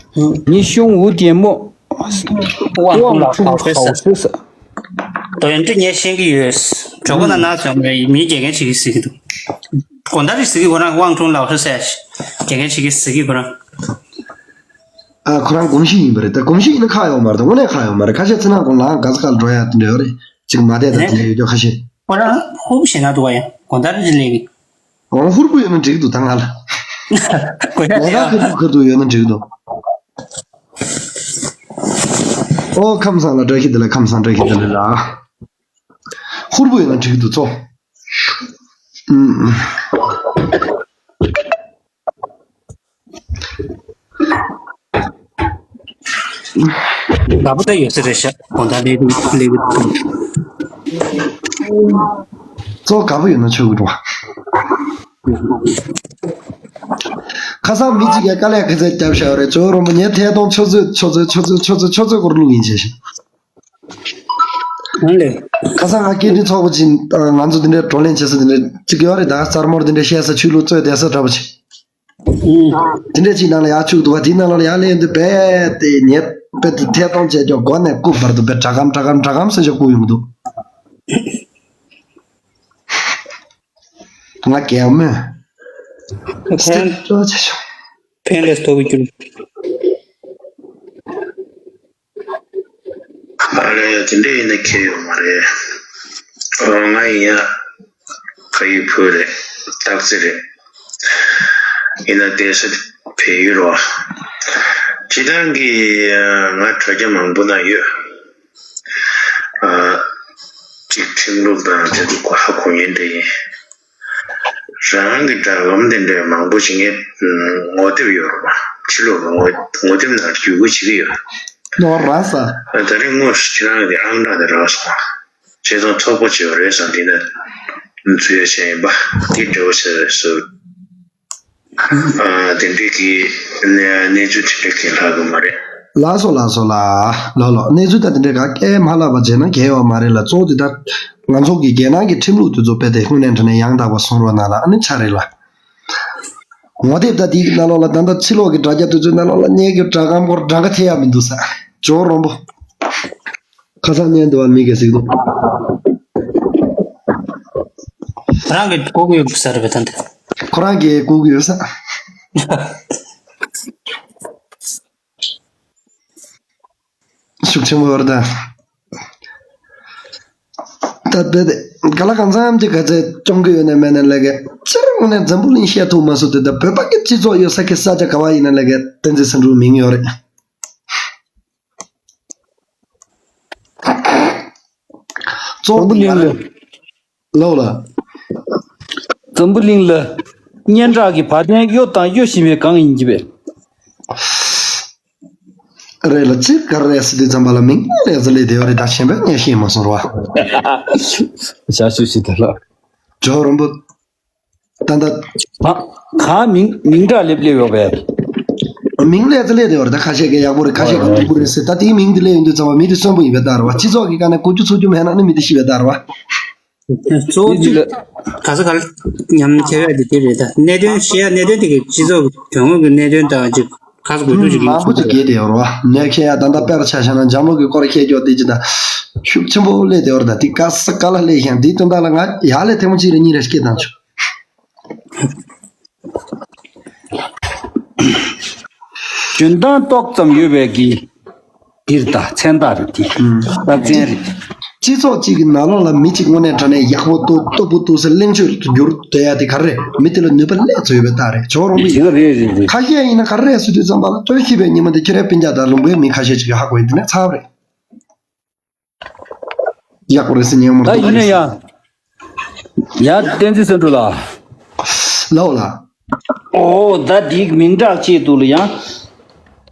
ཉི་ཤུང་ཝུ་ཏེ་མོ། ཝང་ཁྲུང་ལ་ཧའོ་ཧའོ་ཧྲེ་ས། དོན་འདི་ངས་ཤེས་ཀྱི་ཡོད། གྲོགས་པོ་ན་ན་ཚོད་མ་རེད། མི་དགེ་རྒན་བྱེད་ཀྱི་ཟེར་གྱི་འདུག་གོང་ད་རེ་ཟེར་གྱི་ཁོ་རང་ཝང་ཁྲུང་ལའོ་ཧྲི་ཟེར། དགེ་རྒན་བྱེད་ཀྱི་ཟེར་གྱི་ཁོ་རང་། ཨ་ཁོ་རང་གོམས་གཤིས་ཡིན་པ་རེད། ད་གོམས་གཤིས་ཡིན་ན་ཁག་ཡོད་མ་རེད། ད་དངོས་གནས་ཁག་ཡོད་མ་རེད། ཁ་ཤས་ཚེ་ནང་གོང་ལའང་ག་ས་ག་ལ་འགྲོ་ཡ་དེ་འདྲ་ཡོད་རེད། ཅིག་མ་བསྡད་ད་དེ་འདྲ་ཡོད་རྒྱུ་ཁ་ཤས། ཁོ་རང་ཧུར་པོ་ཞེ་ན་འདུག་བ་ཡ། གོང་ད་རེ་ལས་གི། འོ་ཧུར་པོ་ཡོད་ན་འགྲིག་གི་འདུག་ད་ང་ལ། གོ་ཡ་ལས་ཡ། ཁ་ཐུག་ཁ་ཐུག་ཡོད་ན་འགྲིག་གི་འདུག་ཨོ་ཁམས་བཟང་ལ་བཀྲ་ཤིས་བདེ་ལེགས། ཁམས་བཟང་བཀྲ་ཤིས་བདེ་ལེགས་ལ། ཧུར་པོ་ཡོད་ན་འགྲིག་གི་འདུག་ཚོ། ཨུམ། དགའ་པོ་ད་ཡོད་ས་རེད་ཤག་གོང་ད་ལེགས་ལེགས། ཚོ་དགའ་པོ་ཡོད་ན་ཆོག་གི་འགྲོ། ཁ་སང་མི་གཅིག་གིས་དཀའ་ལས་ཁ་ཚད་བརྒྱབ་བཞག་རེད། ཇོ་རོང་པོ་ངས་ཐད་གཏོང་ཆུ་ཚོད་ཆུ་ཚོད་ཆུ་ཚོད་ཆུ་ཚོད་ཆུ་ཚོད་སྐོར་བླུག་ཡིན་བྱས་ཤག་ཨ་ལས། ཁ་སང་ང་སྐད་འཕྲིན་ཚོགས་པ་ཅིག་ང་ཚོ་འདི་འདྲའི་བགྲོ་གླེང་བྱེད་ས་འདི་འདྲ་ཅིག་ཡོད་རེད། ད་གསར་མོར་འདི་འདྲའི་བཤད་ས་ཆོས་ལུགས་རྩོད་བསྡད་ས་འདྲ་པོ་ཅིག་ཨུ། འདི་འདྲའི་ཅིག་ནང་ལ་ཡར་བཅུག་འདུག་བ། དེའི་ནང་ལ་ཡར་སླེབས་འདུག་བས་དེ་ཉེ་བས་དེ་ཐད་གཏོང་བྱས་ཀྱང་སྒོ་ནས་རྐུབ་འབར་འདུག་བས་དྲ་སྒམ་དྲ་སྒམ་དྲ་སྒམ་ཟེར་ཅིག་རྐུབ་ཡོང་འདུག་ང་རྒན་མོས། ཕན་ཅོ་ཆེ་ཆོ། ཕན་ལས་ཐོབ་གྱུར། ཨ་ལས་དེ་འདྲ་ཡིན་ན་ཁྱད་ཡོད་མ་རེད། ཨོ་ང་ཡིན་ཡ། ཁ་ཡི་བུ་རེད། སྟག་རྩེ་རེད། ཡིན་ན་བསྡད་ས་བལ་ཡུལ་རོ། སྤྱི་བཏང་གི་ང་དྲ་རྒྱ་མང་པོ་ན་ཡོད། ཨ་གཅིག་ཁྲིམས་ལུགས་དང་དེ་ཚོ་གོ་ཧ་གོ་ཉན་འདྲ་ཡིན། རང་གི་སྒྲ་སྒམ་དེ་འདྲའི་མང་པོ་ཞིག་ངས་ངོ་དེབ་ཡོད་རེད་པ། ཕྱི་ལོགས་ངོ་ངོ་དེབ་ནང་བརྒྱུད་སྐུར་བྱེད་ཀྱི་ཡོད། ནོར་ར་ས། ད་རེས་དངོས་སུ་ཁྱེད་རང་གི་ཨང་གྲངས་དེ་རག་སོང་། བྱས་ཙང་ཚོགས་པ་ཅིག་ཡོད་རེད་བསམ་དེ་ན་འཛུལ་ཡ་བྱས་ཡིན་པ་དེ་འདྲ་བོ་བྱས་རེད་ཟེར། ཨ་དེ་འདྲའི་གི་གནས་གནས་ཚུལ་དེ་འདྲ་གང་ལྷག་གི་མ་རེད། ལགས་སོ་ལགས་སོ་ལགས། ལོ་ལོ་གནས་ཚུལ་ད་དེ་འདྲ་ག་གས་མ་ལབ་པ་བྱས་ན་གལ་ཡོད་མ་རེད་ལ། གཙོ་བོ་དེ་ད་ང་ཚོ་གི་རྒྱལ་ནང་གི་ཁྲིམས་ལུགས་དེ་ཚོ་དཔེ་དེ་དངོས་གནས་དྲང་གནས་ཡང་དག་པ་སྲུང་རོགས་གནང་ལ་ཨ་ནི་ཆ་རེད་ལ། ངོ་དེབ་ད་དེའི་ནང་ལོགས་ལ་ད་ལྟ་ཕྱི་ལོགས་ཀྱི་དྲ་རྒྱ་དེ་ཚོའི་ནང་ལོགས་ལ་ངེད་ཀྱི་སྒྲ་སྒམ་སྐོར་གྲངས་ཀ་ཐེ་ཡག་མི་འདུག་ས། ཇོ་རོང་པོ། ཁ་སང་ཉན་འདུག་བ་མི་གེ་ཟིག་འདུག་ཁོ་རང་གིས་ལྐོག་གི་ཡོད་ས་རེད་པས་ད་འདི། ཁོ་རང་གིས་ལྐོག་གི་ཡོད་ས། ཤུགས་ཆེན་པོ་ཡོད་རེད་ད། ད་དེ་དེ་ག་ལ་གང་འཚམ་གྱི་ག་ཚད་སྐྱོང་གི་ཡོད་ནས་མེད་ནས་ལས་ཀའི་སྤྱིར་དངོས་གནས་འཛམ་བུ་གླིང་བཤད་ཐུབ་མ་སོང་དེ། ད་བོད་པ་གི་སྤྱི་ཚོགས་ཡོད་ས་གི་ས་ཆ་ག་བ་ཡིན་ན་ལས་ཀའི་བསྟན་འཛིན་སེང་འབྲུག་མིང་ཡོད་རེད། གཙོ་བོ་འཛམ་བུ་གླིང་ལ། ལོ་ལ། འཛམ་བུ་གླིང་ལ། སྙན་གྲགས་ཀྱི་བ་དན་གཡོ་དང་གཡོ་བཞིན་པའི་སྒང་ཡིན་གྱི་བས། རེད་ལ་ཅི་ག་རེད་ཟེར་དུས་ཙམ་པ་ལ་མིང་ལས་ཟེར་ལས་དེ་བ་རེད། ད་གཞན་པ་ངས་ཤེས་མ་སོང་ར། བྱ་ཤུ་ཤི་དེ་ལ། ཇོ་རོང་པོ། ད་ལྟ། གང་གང་མིང་མིང་གྲགས་སླེབས་སླེབས་ཡོད་པས། མིང་ལས་ཙི་ལས་དེ་བར་ད་ཁ་ཤས་ཀྱི་ཡག་པོ་རེད། ཁ་ཤས་ཀྱི་སྡུག་པོ་རེད་ཟེར། ད་དེའི་མིང་དེ་ལས་ཡོང་དུས་ཙམ་པ་མི་དེ་གསོན་པོ་ཡིན་པའི་རྟགས་རེད་བ། སྤྱི་ཚོགས་ཀྱི་སྒང་ནས་གོ་རྒྱུ་ཚོར་རྒྱུ་མེད་ན་ནི་མི་དེ་ཤི་བའི་རྟགས་རེད་བ། གཙོ་བོ་དེ་གཅིག་ལ། ག་ས་ག་ལ་ཉམས་ཁྱེར་ཡ་དེ་དེ་རེད། ད་གནད་དོན་བཤད་ཡ་གནད་དོན་དེ་གི་སྤྱི་ཚོགས་ཀྱི་དོན་དངོས་ཀྱི་གནད་དོན་དང་ཅིག་ཁ་ས་གོ་རྒྱུ་ཞིག་ཡིན། མང་པོ་ཅིག་གལ་ཏེ་ཡོད་རེད་བ། ནས་ཁྱེད་ཡ་ད་ལྟ་དཔེར་ཆ་བཞག་ན་འཇམ་མགོ་གི་སྐོར་བཤད་རྒྱུ་དེ་ཅི་ད་ཤུགས་ཆེན་པོ་སླེབས་དེ་བར་ད་དེ་ག་ས་ག་ལ་སླེབས་ཤིང་དེའི་དོན་དག་ལ་ང་ཡག་ལས་ཐེངས་མ་གཅིག་རེ་གཉིས་རེ་སྐད་བཏང་ཆོག་འཇོན་ཐང་ཏོག་ཙམ་ཡོད་པའི་གི་འདིར་ད་མཚན་རྟགས་རེད་དེ། ཨུམ། རྟགས་མཚན་རེད། སྤྱི་ཚོགས་གཅིག་གི་ནང་ལོགས་ལ་མི་གཅིག་དངོས་གནས་དྲང་གནས་ཡག་པོ་འདུག་སྟོབས་པོ་འདུག་ཟེར་གླེང་བརྗོད་དུ་འགྱུར་བསྡད་ཡ་དེ་ག་རེ་རེད། མི་དེ་ལ་ནུས་པ་སླེབས་ཚོད་ཡོད་པའི་རྟགས་རེད། ཇོ་རོང་པི་དེ་ཡིན། ག་རེད་རེད་རེད། ཁ་ཤས་ཡིན་ན་ག་རེ་རེད་ཟེར་དུས་ཙམ་པ་ལ་སྟོན་ཤེས་པའི་ཉི་མ་དེ་ཁྱེད་རའི་སྤུན་ཀྱག་དང་ལུང་པའི་མི་ཁ་ཤས་ཅིག་གིས་ཧ་གོ་ཡིན། དེ་ནས་ཚར་བ་རེད། ཡག་པོ་རེད་ཟེར་ཉན་མ་ད་ཡིན་ན་ཡ། ཡ་བསྟན་འཛིན་བསམ་གྲུབ་ལགས། ལའོ་ལ། ཨོ་ད་འདིའི་མིང་གྲགས་ཆེད་དུ་ལ་ཡང་།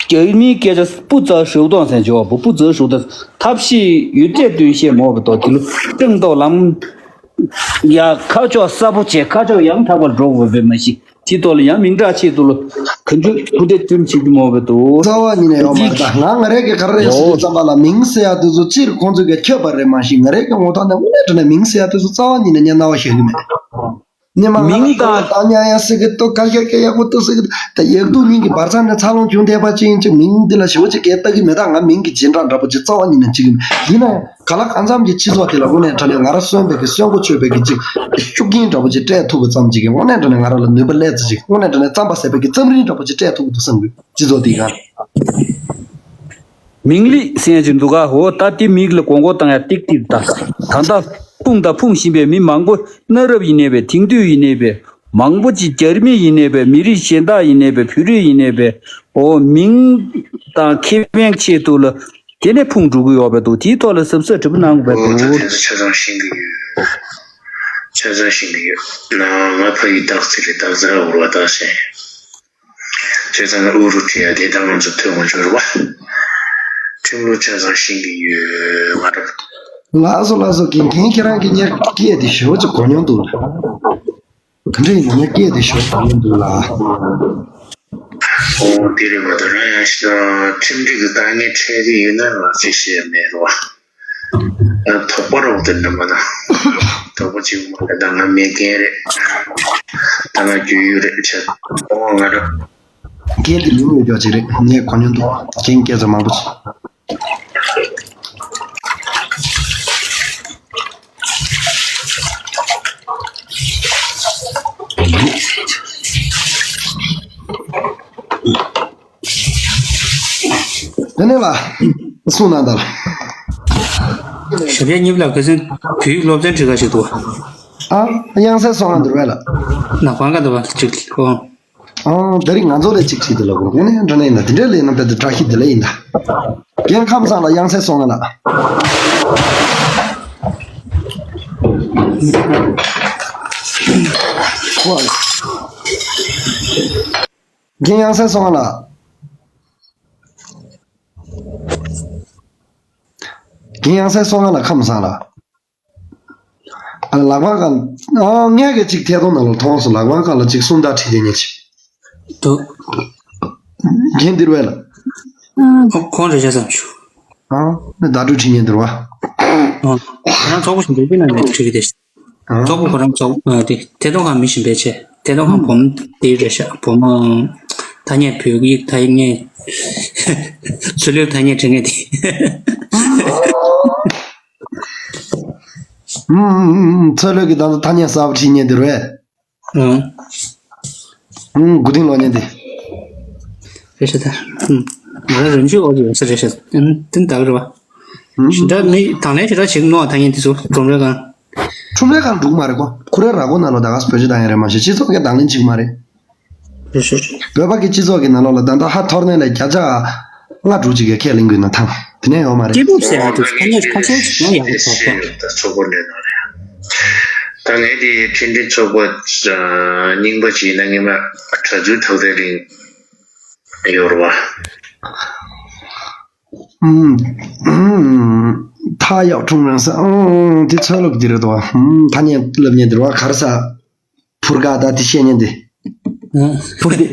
རྒྱ་མིའི་སྐད་ཆ་不择手段ཟེར་བྱས་པ།不择手段ཐབས་ཤེས་ཡོད་ཚད་བཏོན་བཤད་མོ་བ་དོ་དེ་ལུ་སྟེང་ཐོག་ལམ། ཡ་ཁ་ཕྱོགས་གསལ་པོ་བྱས་ཁ་ཕྱོགས་ཡང་དག་པར་འགྲོ་དགོས་པས་མ་གཞི། དེ་ཐོག་ལ་ཡང་མིང་གྲགས་ཆེད་དུ་ལ་ག་འཇུ་ཐུགས་འདེད་བསྟུན་བྱེད་རྒྱུ་མོ་བས་འདུག་རྩ་བ་ཉིད་ནས་ཡོད་མ་རེད། ད་ང་ང་རེ་གི་ག་རེ་རེད་ཟེར་དུས་ཙམ་པ་ལ་མིང་ཟེར་ཡ་དེ་ཚོ་སྤྱིར་ཁོང་ཚོས་གི་ཁྱབ་པ་རེད། མ་གཞི་ང་རེ་གི་ངོ་ཐོག་ནས་དངོས་གནས་དྲང་གནས་མིང་ཟེར་ཡ་དེ་ཚོ་རྩ་བ་ཉིད་ནས་ངས་རྣ་བ་ཤོར་གི་མེད། སྙེ་མ་ང་མིང་ལ་དང་ད་ཉ་ཡ་ཟེར་གི་འདུག་ཁ་ཤས་ཀྱིས་ཡག་པོ་འདུག་ཟེར་གི་འདུག་ད་ཡག་སྡུག་གཉིས་ཀྱི་བར་མཚམས་ནས་འཚར་ལོངས་བྱུང་བསྡད་པ་ཅིག་ཡིན་ཙང་མིང་འདི་ལ་ཞེ་པོ་ཅིག་གལ་ལྟ་གི་མེད། ད་ང་མིང་གི་རྗེས་འབྲང་འདྲ་པོ་ཅིག་རྩ་བ་ཉིད་ནས་བྱེད་གི་མེད། ཡིན་ན་ཡང་། ག་ལ་གང་འཚམ་གྱི་སྤྱི་ཚོགས་དེ་ལ་དངོས་གནས་དྲང་གནས་ང་རང་གསོན་པའི་གི་གསོན་པོ་ཆོད་པའི་གི་ཅིག་ཤུགས་རྐྱེན་འདྲ་པོ་ཅིག་སྤྲད་ཐུབ་པ་ཙམ་ཅིག་གིས་དངོས་གནས་དྲང་གནས་ང་རང་ལ་ནུས་པ་སླེབས་ཚེ་ཅིག་དངོས་གནས་དྲང་གནས་རྩམ་པ་ཟ་བའི་གི་རྩམ་རིན་འདྲ་པོ་ཅིག་སྤྲད་ཐུབ་ཀྱི་འདུག་བསམ་གི། སྤྱི་ཚོགས་དེའི་སྒང་། མིང་ལི་ཟེར་ཅིག་འདུག་ག་འོ་ད་དེ་མིང་ལ་མགོ་སྐོར་བཏང་ཡ་ཏིག་ཏིག་ད། ད་ལྟ་སྤུངས་དང་སྤུངས་བཞིན་པའི་མི་མང་པོ་གནའ་རབས་ཡིན་ནའི་བས། དེང་དུས་ཡིན་ནའི་བས། མང་པོ་ཅིག་རྒྱ་མི་ཡིན་ནའི་བས། མི་རིགས་གཞན་དག་ཡིན་ནའི་བས། བོད་རིགས་ཡིན་ནའི་བས། འོ་མིང་དང་ཁེ་ཕན་ཆེད་དུ་ལ། དེ་ནས་ཕུང་འགྲོ་གི་ཡོད་པ་འདུག་དེའི་ཐོག་ལ་གཟབ་གཟབ་དྲི་བ་གནང་དགོས་པ་འདུག་ཨོ་ད་དེ་ཚོ་ཆ་ཚང་ཤེས་ཀྱི་ཡོད། ཆ་ཚང་ཤེས་ཀྱི་ཡོད། ན་ང་ཕ་ཡི་སྟག་རྩེ་རེད། སྟག་རྩེ་ར་འུར་བ་སྟག་ཤན། ཆ་ཚང་ཨུ་རུ་ཁྲི་ཡ་དེ་ད་ང་ཚོ་ཐོན་འོང་འབྱོར་བ། ཁྲིམས་ལུགས་ཆ་ཚང་ཤེས་ཀྱི་ཡོད་ང་རང་། ལགས་སོ་ལགས་སོ། རྒན་རྒན་ཁྱེད་རང་གི་གཉེར་སྐད་དེ་ཞོ་ཅིག་གོ་མྱོང་འདུག་ལ། ག་འདྲ་ཡིན་ན་སྐད་དེ་ཞོ་གོ་མྱོང་འདུག་ལ། ཨོ་དེ་རེད་པ། ད་རང་ཡང་ཤི་ན་ཁྲིམས་སྒྲིག་གི་དཀའ་ངལ་འཕྲད་ཀྱི་ཡོད་ན་ང་ཚོས་བཤད་མེད་རོ། ཨ་དོགས་པ་རོགས་དེ་འདྲ་མ་ན། དོགས་པ་ཅིག་མ་རེད། ད་ང་མེད་མཁན་རེད། ད་ང་རྒྱུས་ཡོད་རེད་བྱས། ཨོ་ང་རང་། རྒན་དེ་མི་མོས་ཀྱོག་ཅིག་རེད། ངས་གོ་མྱོང་འདུག་རྒན་སྐད་ཆ་མང་པོ་ཅིག་དེ་ནས་ལ། གསུང་གནང་དང་། ཞབས་པད་གཉིས་ལ་ཁ་སང་བོད་ཡིག་སློབ་ཚན་ཁྲིད་ག་ཞིག་འདུག་ཨ། དབྱངས་གསལ་སོང་ང་འདུག་བས་ལ། ནག་པང་ག་འདུག་བ་ཅིག་ཨོ། ཨང་། དེ་རིང་ང་ཚོ་ལས་གཅིག་བྲིས་དེ་ལ་གོ་ངས་ནས་འདྲ་ནས་ཡིན་ན་དེ་འདྲས་ལས་ན་དཔེ་དེ་བཀྲ་ཤིས་བདེ་ལེགས་ཡིན་ད། རྒན་ཁམས་བཟང་ལ་དབྱངས་གསལ་སོང་ང་ལ། ཁོ། རྒན་དབྱངས་གསལ་སོང་ང་ལ། རྒན་དབྱངས་གསལ་སོང་ང་ལ་ཁམས་བཟང་ལ། ཨ་ལག་པ་གང་། ཨ་ངས་གི་ཅིག་ཐད་གཏོང་ནང་ལ་མཐོང་སོང་། ལག་པ་གང་ལ་ཅིག་སུམ་རྟགས་བྲིས་དེ་ཉེ་ཆེ། འདུག་རྒན་འདིར་བས་ལ། ཨ་ཁོང་རེ་ཆ་ཙམ་ཞུ། ཨ་ནི་བརྡ་སྤྲོད་བྲིས་ཉེ་འདིར་བ། ཨ་ཁོ་རང་ཚོགས་པ་ཞིག་འདུག་པའི་ནང་ནས་བྲིས་གི་དེ། ཨ་ཚོགས་པ་ཁོ་རང་ཚོགས་ཨ་དེ་ཐད་གཏོང་ཁང་མི་ཞིག་འབད་ཆེ། ཐད་གཏོང་ཁང་བུ་མོ་དེ་རེ་ཤག་བུ་མོ་ཐ་སྙད་བོད་ཡིག་ཐ་སྙད། ཚུར་ལོས་ཐ་སྙད་བྲིས་ངེས་དེ། ཚོད་ལོས་ཀྱི་ད་ལྟ་ཐ་སྙད་གསར་པ་ཁྲིད་ཉེ་དེ་རེད། ཨང་། ཨང་། མགོ་རྟིང་ལོག་ཉེ་དེ། རེད་ཤག་ད། ང་རང་རང་ཆུ་འོག་ཏུ་ཡོང་ས་རེད་ཤག་ཨང་། དེ་འདྲ་རེད་བ། ཞིང་ཁྲ་མི་དང་ལེན་ཞེ་དྲག་བྱེད་ཀྱི་ནོ། ཐ་སྙད་དེ་ཚོ་ཁྲོམ་རའི་སྒང་། ཁྲོམ་རའི་སྒང་འགྲུག་མ་རེད་གོ་ཁོ་རའི་ར་སྒོ་ནང་ལོགས་ད་ག་སུ་བེད་སྤྱོད་བཏང་ཡ་རེད། མ་གཞི་སྤྱི་ཚོགས་ཀྱི་དང་ལེན་བྱེད་ཀྱི་མ་རེད། རེད་ཤག་བོད་པ་གི་སྤྱི་ཚོགས་ཀྱི་ནང་ལོགས་ལ་ད་ལྟ་ཧ་ཐོར་ནས་ལ་བརྒྱ་ཆ་ལྔ་དྲུག་ཅིག་གིས་ཁས་ལེན་གྱི་ཡོད་ན་ཐང་དེ་ནས་ཡོད་མ་རེད། སྐྱིད་སྡུག་ཟེར་ཡ་དེ་ཁ་ཤས་ཁ་ཤས་ཤིག་ཡང་ཡག་པོ་ཐོགས་ཐོགས། ད་ཚོགས་པ་ལས་ནང་རེད། ད་ངས་དེ་འཕྲིན་སྒྲིག་ཚོགས་པ་རྙིང་པ་ཅིག་ཡིན་ན་ངས་མ་གྲྭ་བཙུན་ཐོག་དེ་རིང་ཡོད་རེད་བ། ཨུམ། ཨུམ། ཐ་ཡག་ཁྲུང་རང་ས་ཨུམ། དེ་ཚོད་ལབ་དེ་རེད་དོ། ཨུམ། ཐ་སྙད་ལབ་ཉན་དེ་རེད་བ། གར་ས། ཕུར་ག་ད་དེ་བཤད་ཉན་དེ། ཨུམ། ཕུར་དེ།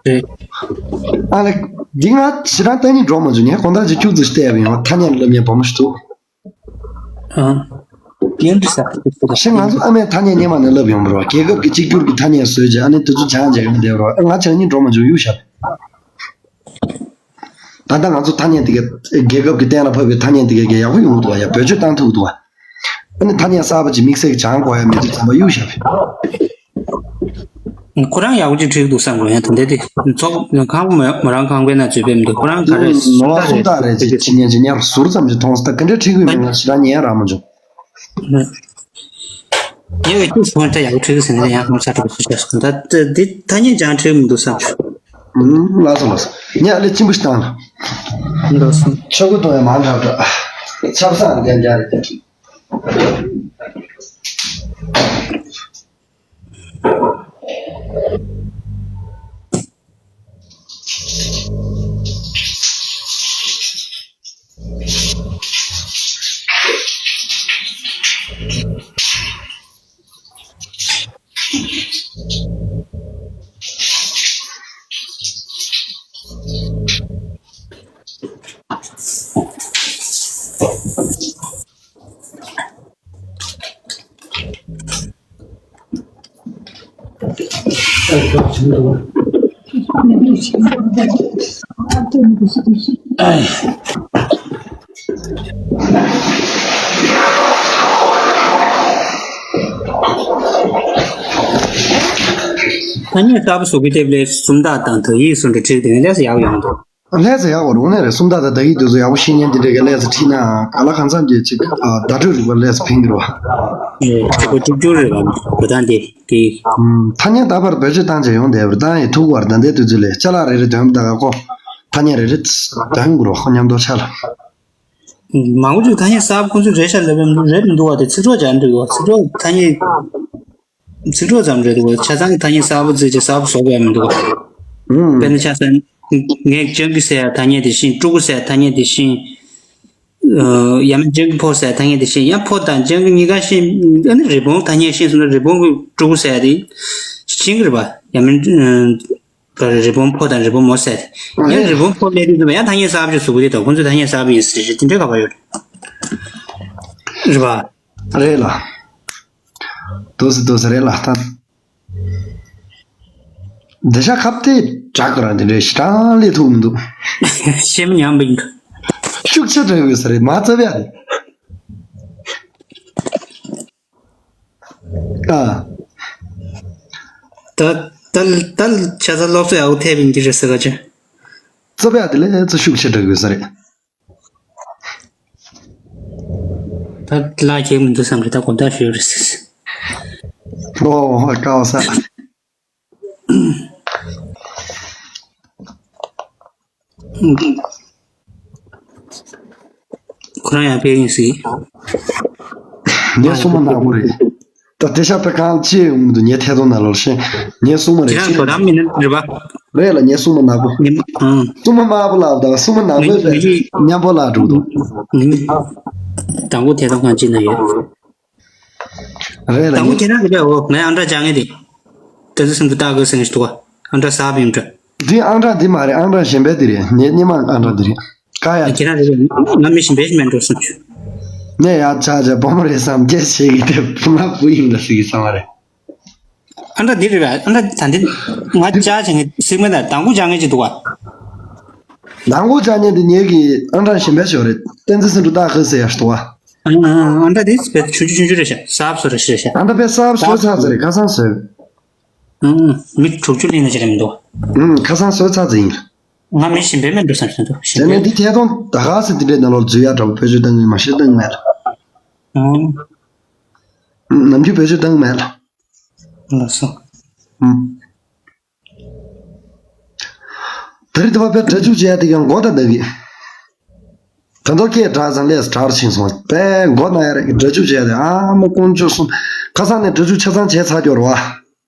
རེད། ཨ་ལེ། འདི་ང་ཞེ་དྲག་ལྟ་སྙིང་འདོད་མ་བྱུང་། ངས་གང་ལྟར་ཅིག་ཁྱུག་ཙམ་ཞིག་བལྟས་པ་ཡིན། ཐ་སྙད་ལབ་མཁན་བུ་མོ་ཞིག་འདུག་ཨ། ཡོན་ཏུ་ས། ཤིང་ང་ཚོ་ཨ་མས་ཐ་སྙད་སྔོན་མ་ནས་ལབ་ཡོང་བ་རེད་བ། རྒྱལ་ཁབ་ཀྱི་གཅིག་གྱུར་གྱི་ཐ་སྙད་བཟོས་རྗེས་ཨ་ནི་དེ་ཚོ་སྦྱང་བྱས་ཡོང་བསྡད་པ་རེད་བ། ང་ཅང་སྙིང་འདོད་མ་བྱུང་། གཡུག་བཞག་ད་ལྟ་ང་ཚོ་ཐ་སྙད་དེ་ག་རྒྱལ་ཁབ་ཀྱི་གཏན་ལ་ཕབ་པའི་ཐ་སྙད་དེ་ག་གི་ཡག་པོ་ཡོང་གི་འདུག་བ། ཡ་བེད་སྤྱོད་བཏང་ཐུབ་འདུག་བ། ཨ་ནི་ཐ་སྙད་གསར་པ་ཅིག་དམིགས་བསལ་གྱི་སྦྱང་དགོས་ཡ་མེད་དུས་ཙམ་པ་གཡུག་བཞག་པས། ཁོ་རང་ཡག་པོ་ཅིག་བྲིས་འདུག་བསམ་གི་རེད། ཡང་ད་ལྟ་དེ་ཚོགས་ཁང་པ་མོ་རང་ཁང་པའི་ནང་ཚུད་པའི་མི་འདུག་ཁོ་རང་ག་རེ་ནོར་བ་སུམ་རྟགས་རེད་ཅེས་བྱེད་ཉན་ཅིག་ཉར་ཟུར་ཙམ་ཞིག་མཐོང་སོང་། ད་ག་འདྲ་ཁྲིད་དགོས་མིན་ང་ཞེ་དྲག་ཉན་རག་མ་བྱུང་། ངས་བའི་ཁྱུག་སོང་ད་ཡག་པོ་ཁྲིད་གི་ཟེར་ནས་ཡང་ཁོང་ཚ་དྲག་པོ་ཚུད་ཆགས་སོང་། ད་འདི་ཐ་སྙད་ཀྱང་ཁྲིད་མི་འདུག་བསམ་བྱུང་། ལགས་སོ་ལགས་སོ། ངས་ཨ་ལེ་གཅིན་པོ་ཞིག་བཏང་། ལགས་སོ། ཆོག་གི་འདུག་ཡ་མང་དྲགས་དྲགས། ཆབ་གསང་རྒྱ་རྒྱ་རེད། ཐ་སྙད་གསར་པ་བཟོ་གི་དེབ་ལས་སུམ་རྟགས་དང་དག་ཡིག་སུམ་རྟགས་བྲིས་དེ་ནས་ལས་སུ་ཡག་ཡོང་འདུག་ལྷས་ཙེ་ཡག་པོ་རུང་ནས་རེད། སུམ་རྟགས་དང་བརྡ་ཡིག་དེ་ཚོ་ཡག་པོ་ཤེས་མཁན་དེ་འདྲས་ཀྱི་ལྷས་ཙེ་ཁྲིད་ན་ག་ལ་གང་འཚམ་གྱི་ཅིག་བརྡ་སྤྲོད་རིག་པ་ལྷས་ཙེ་ཕན་གྱི་རེད་བ། ཨེ་ཁྲི་པོ་བཅུ་བཅུ་རེད་བ། བུ་དང་དེ་དེ། ཐ་སྙད་ད་བར་བེད་སྤྱོད་བཏང་བྱས་ཡོང་བསྡད་པར་བཏང་ཡི་ཐུག་པར་ད་ལྟའི་དུས་ཚོད་ལས་ཅ་ལག་རེ་རེ་འདོན་པ་ད་ག་ཁོ་ཐ་སྙད་རེ་རེ་འདོན་དགོས་རེད་བ། ཁོ་མཉམ་དུ་ཆ་ལ། མང་པོ་ཅིག་ཐ་སྙད་གསར་པ་ཁོང་ཚོས་རེད་ཤག་ལབ་པའི་རེད་མི་འདུག་བ། དེ་ཚིག་གྲོགས་སྦྱར་འདུག་བ། ཚིག་གྲོགས་ཐ་སྙད། ཚིག་གྲོགས་ཙམ་རེད་འདུག་བ། ཆ་ཚང་གི་ཐ་སྙད་གསར་པ་བརྩིས་ཀྱི་གསར་པ་བཟོ་དགོས་ཡ་མི་འདུག་བ། ཨུམ། དཔེར་ན་ཆ་ཚང་། ངས་སྤྱང་ཀི་ཟེར་ཡ་ཐ་སྙད་དེ་བཞིན། ཕྲུ་གུ་ཟེར་ཡ་ཐ་སྙད་དེ་བཞིན། ཡང་མིན་སྤྱང་ཀི་ཕོ་ཟེར་ཡ་ཐ་སྙད་དེ་བཞིན། ཡང་ཕོ་དང་སྤྱང་ཀི་གཉིས་ཀ་ཤེས། ཨ་ནི་རི་བོང་ཐ་སྙད་ཤེས་སོང་ན་རི་བོང་གི་ཕྲུ་གུ་ཟེར་ཡ་དེ་ཤེས་ཀྱི་རེད་པ། ཡང་མིན། རི་བོང་ཕོ་དང་རི་བོང་མོ་ཟེར་ཡ་དེ། ཡང་རི་བོང་ཕོ་སླེབས་དུས་ཙམ་པ་ཡང་ཐ་སྙད་གསར་པ་ཅིག་བཟོ་གི་དེ་དང་ཁོང་ཚོས་ཐ་སྙད་གསར་པ་ཡིན་ཟེར་ཞིག་དེ་འདྲའི་ཁ་པར་ཡོད་རེད་པ། རེད་ལ། དུ་སི་དུ་སི་རེད་ལ་ད། འདི་ཤ་ཁབ་དེ་དྲག་གི་རང་དེ་འདྲའི་ཞེ་དྲག་ལས་ཐུབ་མི་འདུག་ཤེས་མི་ཉམས་པ་ཡིན་འདུག་ཤུགས་ཆེ་དྲག་ཡོད་ས་རེད། མ་རྩ་བ་ཡ་རེད། ཨ། ད་ད་ད་ཆ་ཚང་སློབ་གསོ་ཡག་པོ་ཐེབས་ཡིན་གྱི་རེད་ཟེར་ག་ཅི། རྩ་བ་ཡ་དེ་ལས་ཚོ་ཤུགས་ཆེ་དྲག་ཡོད་ས་རེད། ད་ལ་ཁྱེད་མི་འདུག་བསམ་རེད། ད་གོམ་ཐག་ཞུས་རེད། ཨོ་ཧོ་ཀའོ་ས། ཁོ་རང་ཡང་ཕེབས་ཡིན་སྲིད། ངས་སྲུང་མ་ནག་པོ་རེད། ད་དེ་ཤ་པེ་གང་ཅི་ཡོང་མི་འདུག་ངས་ཐད་གཏོང་ནང་ལོག་ཤེས། ངས་སྲུང་མ་རེད་ཁྱེད་རང་ཤེས། དོ་དམ་མི་སྣ་རེད་པ། རེད་ལ་ངས་སྲུང་མ་ནག་པོ། ངས་ཨང་། སྲུང་མ་དམར་པོ་ལགས་དང་སྲུང་མ་ནག་པོ་ངས་རེད། ངས་མཉམ་པོ་ལགས་འགྲོ་འདུག་ངས་དང་པོ་ཐད་གཏོང་ཁང་ཅི་ན་ཡོད། རེད་ལ་དང་པོ་ངས། ཁྱེད་རང་གི་རེད། འོ་ངས་ཨང་གྲངས་སྦྱང་ངེས་དེ། དེ་ཚོ་སེམས་ཐག་དགོས་ཟེར་ནས་འདུག་ག་ཨང་གྲངས་གསར་པ་ཡིན་འདྲ། འདི་ཨང་གྲངས་འདི་མ་རེད། ཨང་གྲངས་གཞན་པའི་འདི་རེད། ངའི་སྔོན་མ་ཨང་གྲངས་འདི་རེད། ཀ་ཡ། ཁྱེད་རང་རེད། ང་མི་གཞན་པའི་ཞིག་མེད་འགྲོ་སོང་ཆུ། ངས་ཡ་ཆ་ཆ་བུ་མོ་རེད་བསམ་སྐད་བཤད་ཀྱི་དེ་བུ་ང་བུ་ཡིན་འདྲ་ཟེར་གྱི་བསམ་པ་རེད། ཨ་འདྲ་འདི་རེད་པས། ཨ་འདྲ་ད་འདི་ང་ཅག་བྱེད་མཁན་སྲིད་མེད་ད། དང་པོ་སྦྱང་མཁན་ཅིག་འདུག་ག་དང་པོ་སྦྱང་མཁན་དེ་ངེད་ཀྱི་ཨང་གྲངས་གཞན་པའི་ཞོ་རེད། བསྟན་འཛིན་སེང་འབྲུག་སྟག་ཁ་ཟེར་ཡ་ཞིག་འདུག་ག་ཨ་འདྲ་དེ་བས་ཆུང་ཆུང་ཆུང་ཆུང་རེད་ཤག་གསར་པ་བཟོ་རེད་ཤག་ཨ་འདྲ་བས་གསར་པ་བཟོས་ཚར་ཚར་རེད། ཁ་སང་བཟོས། ཨང་། མི་དྲུག་ཅུ་ལྷན་ན་ཅི་རེད་མི་འདུག་ཨང་། ཁ་སང་བཟོས་ཚར་ཚར་ཡིན། ང་མི་གཞན་པའི་མེད་འགྲོ་བསམ་བསམ་འདུག་གཞན་དེ་ནས་པའི་འདི་ཐད་གཏོང་ད་ག་སེ་འདི་འདྲའི་ནང་ལོགས་འཛུལ་ཡག་འདྲ་པོ་བེད་སྤྱོད་གཏང་གི་མ་ཤེས་གཏང་གི་མེད་ལ། ཨང་། ནམ་རྒྱུན་བེད་སྤྱོད་གཏང་གི་མེད་ལ། ལགས་སོ། ཨང་། ད་རེས་དེ་བ་པའི་སྒྲ་འཇུག་བྱས་ཏེ་ཡང་མགོ་ད་ལྡག་གི། ད་མདོ་སྐད་གྲགས་ཙང་ལས་གྲགས་ཕྱིན་སོང་པས་མགོ་ན་ཡ་རེ་སྒྲ་འཇུག་བྱས་ཏེ་ཨ་མ་དཀོན་མཆོག་གསུམ། ཁ་སང་ནས་སྒྲ་འཇུག་ཆ་ཚང་བྱས་ཚར་རྒྱུ་རེད་པ།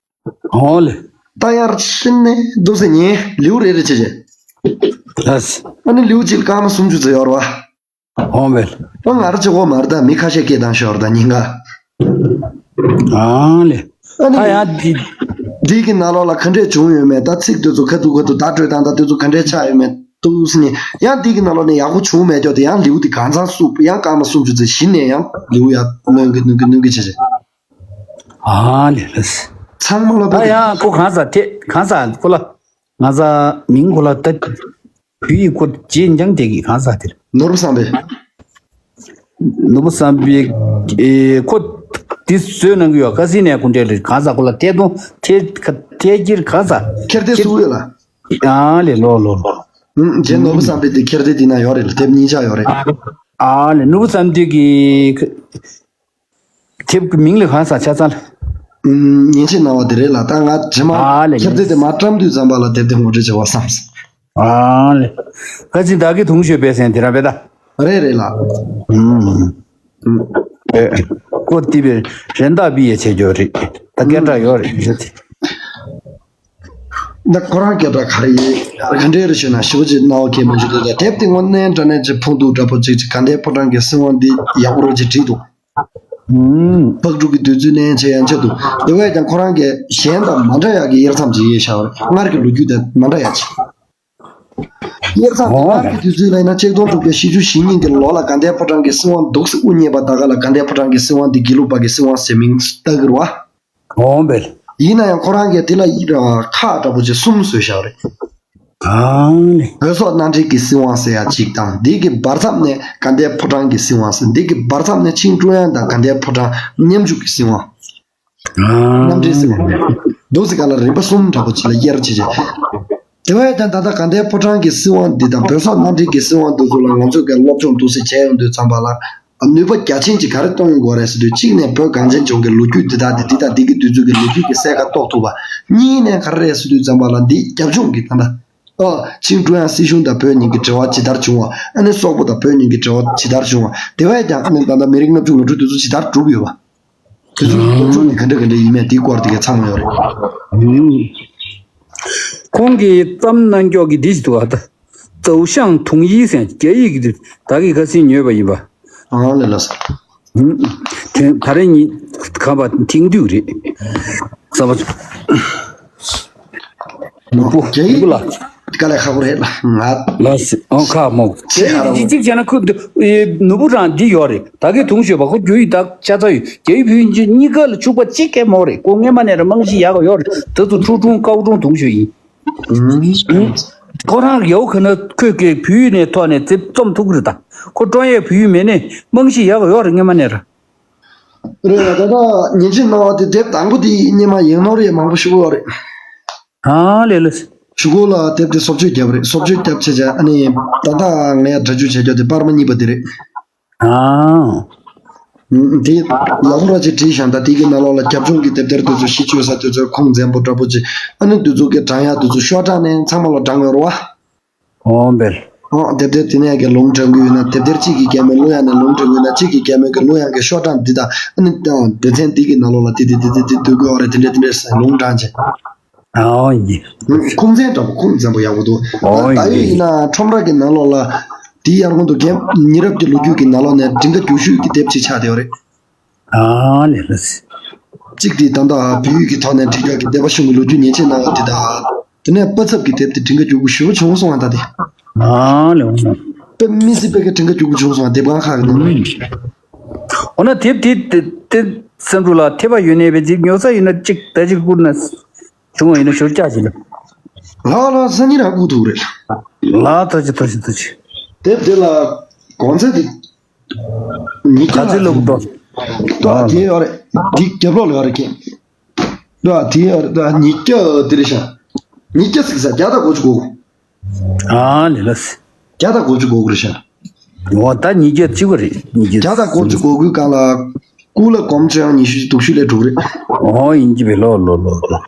ཨོ་ལེ། ད་ཡར་ཕྱིན་ནས་འདུག་སེ་ཉན་ལེའུ་རེ་རེ་བྱེད་བྱེད། ལགས། ཨ་ནི་ལེའུ་གཅིག་ལ་སྐར་མ་སུམ་ཅུ་ཙམ་ཡོད་རེད་པ། ཨོ་ལེ། ཨ་ང་རང་གཅིག་པོ་མ་རེད་ད། མི་ཁ་ཤས་སྐད་བཏང་ཤོར་ད་ཉིན་ག་ཨ་ལེ། ཨ་ནི། ཨ་ཡ་འདི། འདི་གི་ནང་ལོགས་ལ་ག་འདྲས་བྱུང་ཡོད་མེད། ད་ཚིག་དེ་ཚོ་ཁ་ཐུག་ཁ་ཐུག་བརྡ་སྤྲོད་སྟངས་དང་དེ་ཚོ་ག་འདྲས་ཆགས་ཡོད་མེད་འདུག་ཟེར་ནས། ཡང་འདི་གི་ནང་ལོགས་ནས་ཡག་པོ་བྱུང་མེད་ཀྱོག་དེ་ཡང་ལེའུ་དེ་གང་ཚང་བསུབ། ཡང་སྐར་མ་སུམ་ཅུ་ཙམ་གཞི་ནས་ཡང་ལེའུ་ཡར་སྣོན་གི་སྣོན་གི་སྣོན་གི་བྱེད་བྱེད། ཨ་ལེ་ལེ། ཚང་མ་ལ་ད་ཡང་ཁོ་གང་ཟག་དེ་གང་ཟག་ཁོ་ལ་ང་ཚ་མིང་ཁོ་ལ་ད་བོད་ཡིག་ཁོ་རྗེས་འཇང་དེ་གི་གང་ཟག་དེར། ནོར་བུ་བསམ་འཕེལ། ནོར་བུ་བསམ་འཕེལ་ཨེ་ཁོ་དེ་བཟོས་གནང་གི་ཡོད། ཁ་སིན་ནས་ཁོ་འདྲ་རེད། གང་ཟག་ཁོ་ལ་ཐད་གཏོང་ཐད་ཁ་ཐད་ཀྱིར་གང་ཟག་ཁྱེར་ཏེ་སུ་ཡོད་ལ། ཨ་ལེ་ལོ་ལོ་ལོ། ཨུམ། རྗེ་ནོར་བུ་བསམ་འཕེལ་དེ་ཁྱེར་ཏེ་དེ་ན་ཡོད་རེད་ལ། དེབ་གཉིས་ཆགས་ཡོད་རེད། ཨ་ལེ་ནོར་བུ་བསམ་འཕེལ་གི་དེབ་ཀྱི་མིང་ལ་གང་ཟག་ཆ་ཚང་ལ། ཨུམ། ཉན་ཆེ་གནང་བ་དེ་རེད་ལ། ད་ང་རྗེས་མ་ཨ་ལེ་ཁྱེར་ཏེ་དེ་མ་བཀྲམ་དུས་ཙམ་པ་ལ་དེབ་དེ་ངོ་སྤྲོད་བྱེད་པ་བསམ། ཨ་ལེ། ཁ་ཅིག་བདག་གི་དུང་ཞོས་པའི་སེང་དེ་ར་བེ་ད། རེད་རེད་ལ། ཨུམ། ཨེ། ཀོ་ཏི་བེ་རེན་ད་བི་ཡེ་ཆེ་ཇོ་རེད། ད་སྐད་གྲགས་ཡོད་རེད་ཟེར་ཏེ། ད་ཁོ་རང་སྐད་གྲགས་ག་རེ་ཡིན། ག་འདྲས་རེད་ཞུས་ན་ཞེ་པོ་ཅིག་རྣ་བ་ཁེངས་མ་བྱུང་འདུག་དེབ་དེ་དངོས་གནས་དྲང་གནས་ཅིག་ཕུང་སྡུག་འདྲ་པོ་ཅིག་ཅིག་དགའ་ལྡན་ཕོ་བྲང་གི་སྲིད་དབང་འདི་ཡག་པོ་རོ་ཅིག་བྲིས་འདུག་ཨུམ། ཕག་ཕྲུག་གི་དུས་ཚོད་ནས་བྱས་ཡན་ཆད་དུ། དེ་བས་ཀྱང་ཁོ་རང་གིས་གཞན་དང་མ་འདྲ་ཡག་གི་དབྱེ་མཚམས་ཅིག་ཡོད་ཤག་སྔར་གྱི་ལོ་རྒྱུས་དང་མ་འདྲ་ཡག་ཅིག་དབྱེ་མཚམས་དེ་ཨོ་སྔར་གྱི་དུས་ཚོད་ལ་ཡིན་ན་ཆིག་སྟོང་དྲུག་བརྒྱ་བཞི་བཅུ་ཞེ་གཉིས་ཀྱི་ལོ་ལ་དགའ་ལྡན་ཕོ་བྲང་གི་སྲིད་དབང་འདུག་སེ་དབུ་བརྙེས་པ་ད་ག་ལ་དགའ་ལྡན་ཕོ་བྲང་གི་སྲིད་དབང་འདི་དགེ་ལུགས་པ་གི་སྲིད་དབང་ཟེར་མིང་བཏགས་ཀྱི་རེད་བ། ཨོ་བེལ། ཡིན་ན་ཡང་ཁོ་རང་གིས་དེ་ལ་ཁག་འདྲ་པོ་ཅིག་གསུམ་བཟོས་བཞག་རེད། གང་ནས། བོད་སོག་མནའ་འབྲེལ་གྱི་སྲིད་དབང་ཟེར་ཡ་གཅིག་དང་། འདི་གི་བར་མཚམས་ནས་དགའ་ལྡན་ཕོ་བྲང་གི་སྲིད་དབང་ཟེར། འདི་གི་བར་མཚམས་ནས་ཆིང་ཀྲུང་དབྱང་དང་དགའ་ལྡན་ཕོ་བྲང་མཉམ་འཇུག་གི་སྲིད་དབང་། མནའ་འབྲེལ་སྲིད་དབང་། འདུག་སེ་ག་ལ་རིམ་པ་གསུམ་འདྲ་པོ་ཅིག་ལ་དབྱེ་ར་བྱེད་བྱེད། དེ་བས་ཀྱང་ད་ལྟ་དགའ་ལྡན་ཕོ་བྲང་གི་སྲིད་དབང་འདི་དང་བོད་སོག་མནའ་འབྲེལ་གྱི་སྲིད་དབང་འདི་ཚོ་ལ་ང་ཚོ་གིས་སློབ་སྦྱོང་འདུག་སེ་བྱས་ཡོང་དུས་ཙམ་པ་ལ། ནུས་པ་རྒྱ་ཆེན་གྱིས་ག་རེ་གཏོང་ཡོང་དགོས་རེད་ཟེར་དུས། གཅིག་ནས་བོད་གངས་ཅན་ལྗོངས་ཀྱི་ལོ་རྒྱུས་འདི་དག་དེ་འདི་དང་འདི་གི་དུས་ཚོད་ཀྱི་ལོ་རྒྱུས་ཀྱི་གསལ་ཁ་རྟོགས་ཐུབ་པ། གཉིས་ནས་ག་རེ་རེད་ཟེར་དུས་ཙམ་པ་ལ་འདི་རྒྱབ་ལྗོངས་ཀྱི་ད་ལྟ། ཨ། ཆིང་ཀྲུང་དབྱང་སྲིད་གཞུང་དང་བོད་གཉིས་ཀྱི་འབྲེལ་བ་ཇི་ལྟར་བྱུང་བ། ཨ་ནི་སོག་པོ་དང་བོད་གཉིས་ཀྱི་འབྲེལ་བ་ཇི་ལྟར་བྱུང་བ། དེ་བས་ཀྱང་ཨ་ནི་ད་ལྟ་མི་རིགས་ལྔ་བཅུ་ང་དྲུག་དེ་ཚོ་ཇི་ལྟར་གྲུབ་ཡོད་པ། དེ་ཚོ་གི་སློབ་སྦྱོང་གི་ག་འདྲ་ག་འདྲ་ཡིན་མེད་དེའི་སྐོར་དེ་གའི་ཚང་མ་ཡོད་རེད། ཁོང་གིས་བརྩམས་གནང་ཀྱོག་གི་འདི་ཞིག་འདུག་ཨ། ད་ཙའུ་ཤང་ཐུང་ཡི་ཟེར་རྒྱ་ཡིག་གི་འདི་བདག་གིས་ཁ་སིན་ཉོས་པ་ཡིན་པ། ཨང་ལེ་ལ་ས། ཐེངས་ད་རེས་ཉིན་ག་པ་ཐེངས་དུས་རེད། ས་པ་ནུ་བོ་རྒྱ་ཡིག་ལ། དཀའ་ལས་ཁག་པོ་རེད་ལ་ང་། ལ་སི་ཨང་ཁག་མོ། ཅི་ཧ་ར་ཅི་ཅིག་བྱས་ན་ཁོ་འདི་ནུ་བོ་རང་འདི་ཡོད་རེད། ད་གི་དུང་ཞོས་པ་ཁོ་རྒྱུ་ཡི་ད་ཆ་ཚ་ཡོད། རྒྱ་ཡིག་བོད་ཡིག་གཉིས་ཀ་ལ་ཕྱུག་པ་གཅིག་གས་མོ་རེད། ཁོ་སྔས་མ་ནས་ར་རྨང་གཞི་ཡག་ག་ཡོད་རེད། ད་ཚོ་ཁྲུ་ཁྲུང་ཀའུ་ཁྲུང་དུང་ཞོས་ཡིན། ཁོ་རང་ཡའོ་ཁ་ན་ཁོས་ཀྱི་བོད་ཡིག་ནས་ཐོག་ནས་ཙེ་རྩོམ་ཐུབ་ཀྱི་རེད་ད། ཁོ་ཀྲོང་ཡས་བོད་ཡིག་མེད་ནས་རྨང་གཞི་ཡག་ག་ཡོད་རེད་སྔས་མ་ནས་ར། རེད་ལ་ད་ལྟ་ཉིན་ཕྱེད་གནང་བ་དེ་དེབ་དང་པོ་དེ་སྔས་མ་ཡིན་ནོར་ཡས་མང་པོ་ཞུ་གི་ཡོད་རེད། ཨ་ལེ་ལེ། ཞུ་གོ་ལ་དེབ་དེ་སོབ་ཆོས་བརྒྱབ་རེད། སོབ་ཆོས་བརྒྱབ་བྱས་བྱས་ཨ་ནི་ད་ལྟ་ངས་སྒྲ་བསྒྱུར་བྱས་རྒྱུ་དེ་པར་མ་གཉིས་པ་དེ་རེད། ཨ། དེ་ལ་ཧུ་ར་ཅིག་བྲིས་ཤག་ད་དེ་གི་ནང་ལོགས་ལ་རྒྱབ་ལྗོངས་ཀྱི་དེབ་ཐེར་དེ་ཚོ་ཤི་བཅོས་ས་དེ་ཚོ་ཁུངས་བཙན་པོ་འདྲ་པོ་ཅིག་ཨ་ནི་དེ་ཚོ་གི་དྲང་ཡག་དེ་ཚོ་ཤོག་གྲངས་ནས་ཚང་མ་ལ་དྲངས་ཡོད་རེད་བ། ཨོ་བེལ། ཨོ་དེབ་ཐེར་དེ་ནས་གི་ལུང་དྲངས་གི་ཡོད་ན་དེབ་ཐེར་གཅིག་གི་རྒྱབ་མའི་གླུ་དབྱངས་ནས་ལུང་དྲངས་གི་ཡོད་ན་གཅིག་གི་རྒྱབ་མའི་གི་གླུ་དབྱངས་གི་ཤོག་གྲངས་འདི་དང་ཨ་ནི་སྡེ་ཚན་འདི་གི་ནང་ལོགས་ལ་དེ་དེ་དེ་དེ་དེ་འདོད་གི་ཡོད་རེད། དེ་འདྲས་དེ་འདྲས་ལུང་དྲངས་བྱས། ཨོ་ཡིན། ཁུངས་བཙན་འདྲ་པོ་ཁུངས་བཙན་པོ་ཡག་པོ་འདུག་ཨོ་ད་ད་ཡོད་ཡིན། ཡིན་ན་ཁྲོམ་ར་གི་ནང་ལོགས་ལ་དེའི་ཡར་སྔོན་དུ་རྒན་ཉེ་རབས་ཀྱི་ལོ་རྒྱུས་ཀྱི་ནང་ལོགས་ནས་མགྲིན་ཁ་རྒྱུག་ཤོས་ཀྱི་དེབ་ཅིག་ཆགས་བསྡད་ཡོད་རེད། ཨ་ལེ་ལེ། གཅིག་དེ་ད་ལྟ་བོད་ཡིག་གི་ཐོག་ནས་འབྲི་རྒྱུ་གི་སྡེ་པ་གཞུང་གི་ལོ་རྒྱུས་ཉེས་ཆད་གནང་བ་དེ་དང་། དེ་ནས་པ་ཚབ་ཀྱི་དེབ་དེ་མགྲིན་ཁ་རྒྱུག་པོ་ཞེ་པོ་བྱུང་སོང་བ་ད་དེ། ཨ་ལེ་ཨོ། དཔེ་མི་སྲིད་པའི་གི་མགྲིན་ཁ་རྒྱུག་པོ་བྱུང་སོང་བ་དེབ་ཁང་ཁག་གི་ནང་ལ། འོ་ན་དེབ་དེ་དེ་དེ་སེམས་ཕྲུག་ལ་ཐེ་བ་ཡོད་ནས་བས་ཅིག་ཉོ་ས་ཡིན་ན་གཅིག་ད་ཅིག་བསྐུར་ན་བྱུང་བ་ཡིན་ན་ཞོར་བཀྱག་ཅིག་ལ། ལགས་ལགས་སང་ཉིན་རང་བསྐུར་ཐུབ་རེད། ལགས་ཐུགས་རྗེ་ཐུགས་རྗེ་ཐུགས་རྗེ། དེབ་དེ་ལ་གོང་ཚད་དེ། ཉིས་ག་བརྒྱ་ཚོད་ལོག་འགྲོ། ལྟོས་ཨ་དེ་ཡོད་རེད། དེ་རྒྱབ་ལོགས་ལ་ཡོད་རེད་ཁྱེད། ལྟོས་ཨ་དེ་ཡོད་རེད། ལྟོས་ཨ་ཉིས་བརྒྱ་དེ་རེད་ཤག་ཉིས་བརྒྱ་ཟིག་ས་བརྒྱ་དང་གོ་བཅུ་གོ། ཨ་ལེ་ལ་སི། བརྒྱ་དང་གོ་བཅུ་གོ་གི་རེད་ཤག་འོ་ད་ཉིས་བརྒྱ་གཅིག་པ་རེད་ཉིས་བརྒྱ། བརྒྱ་དང་གོ་བཅུ་གོ་གི་སྒང་ལ། སྐུ་ལ་སྒོམ་ཆེན་ཉི་ཤུ་དུག་ཤུ་ལས་དྲུག་རེད། འོ་ཡིན་གྱི་བས་ལོ་ལོ་ལོ་ལོ།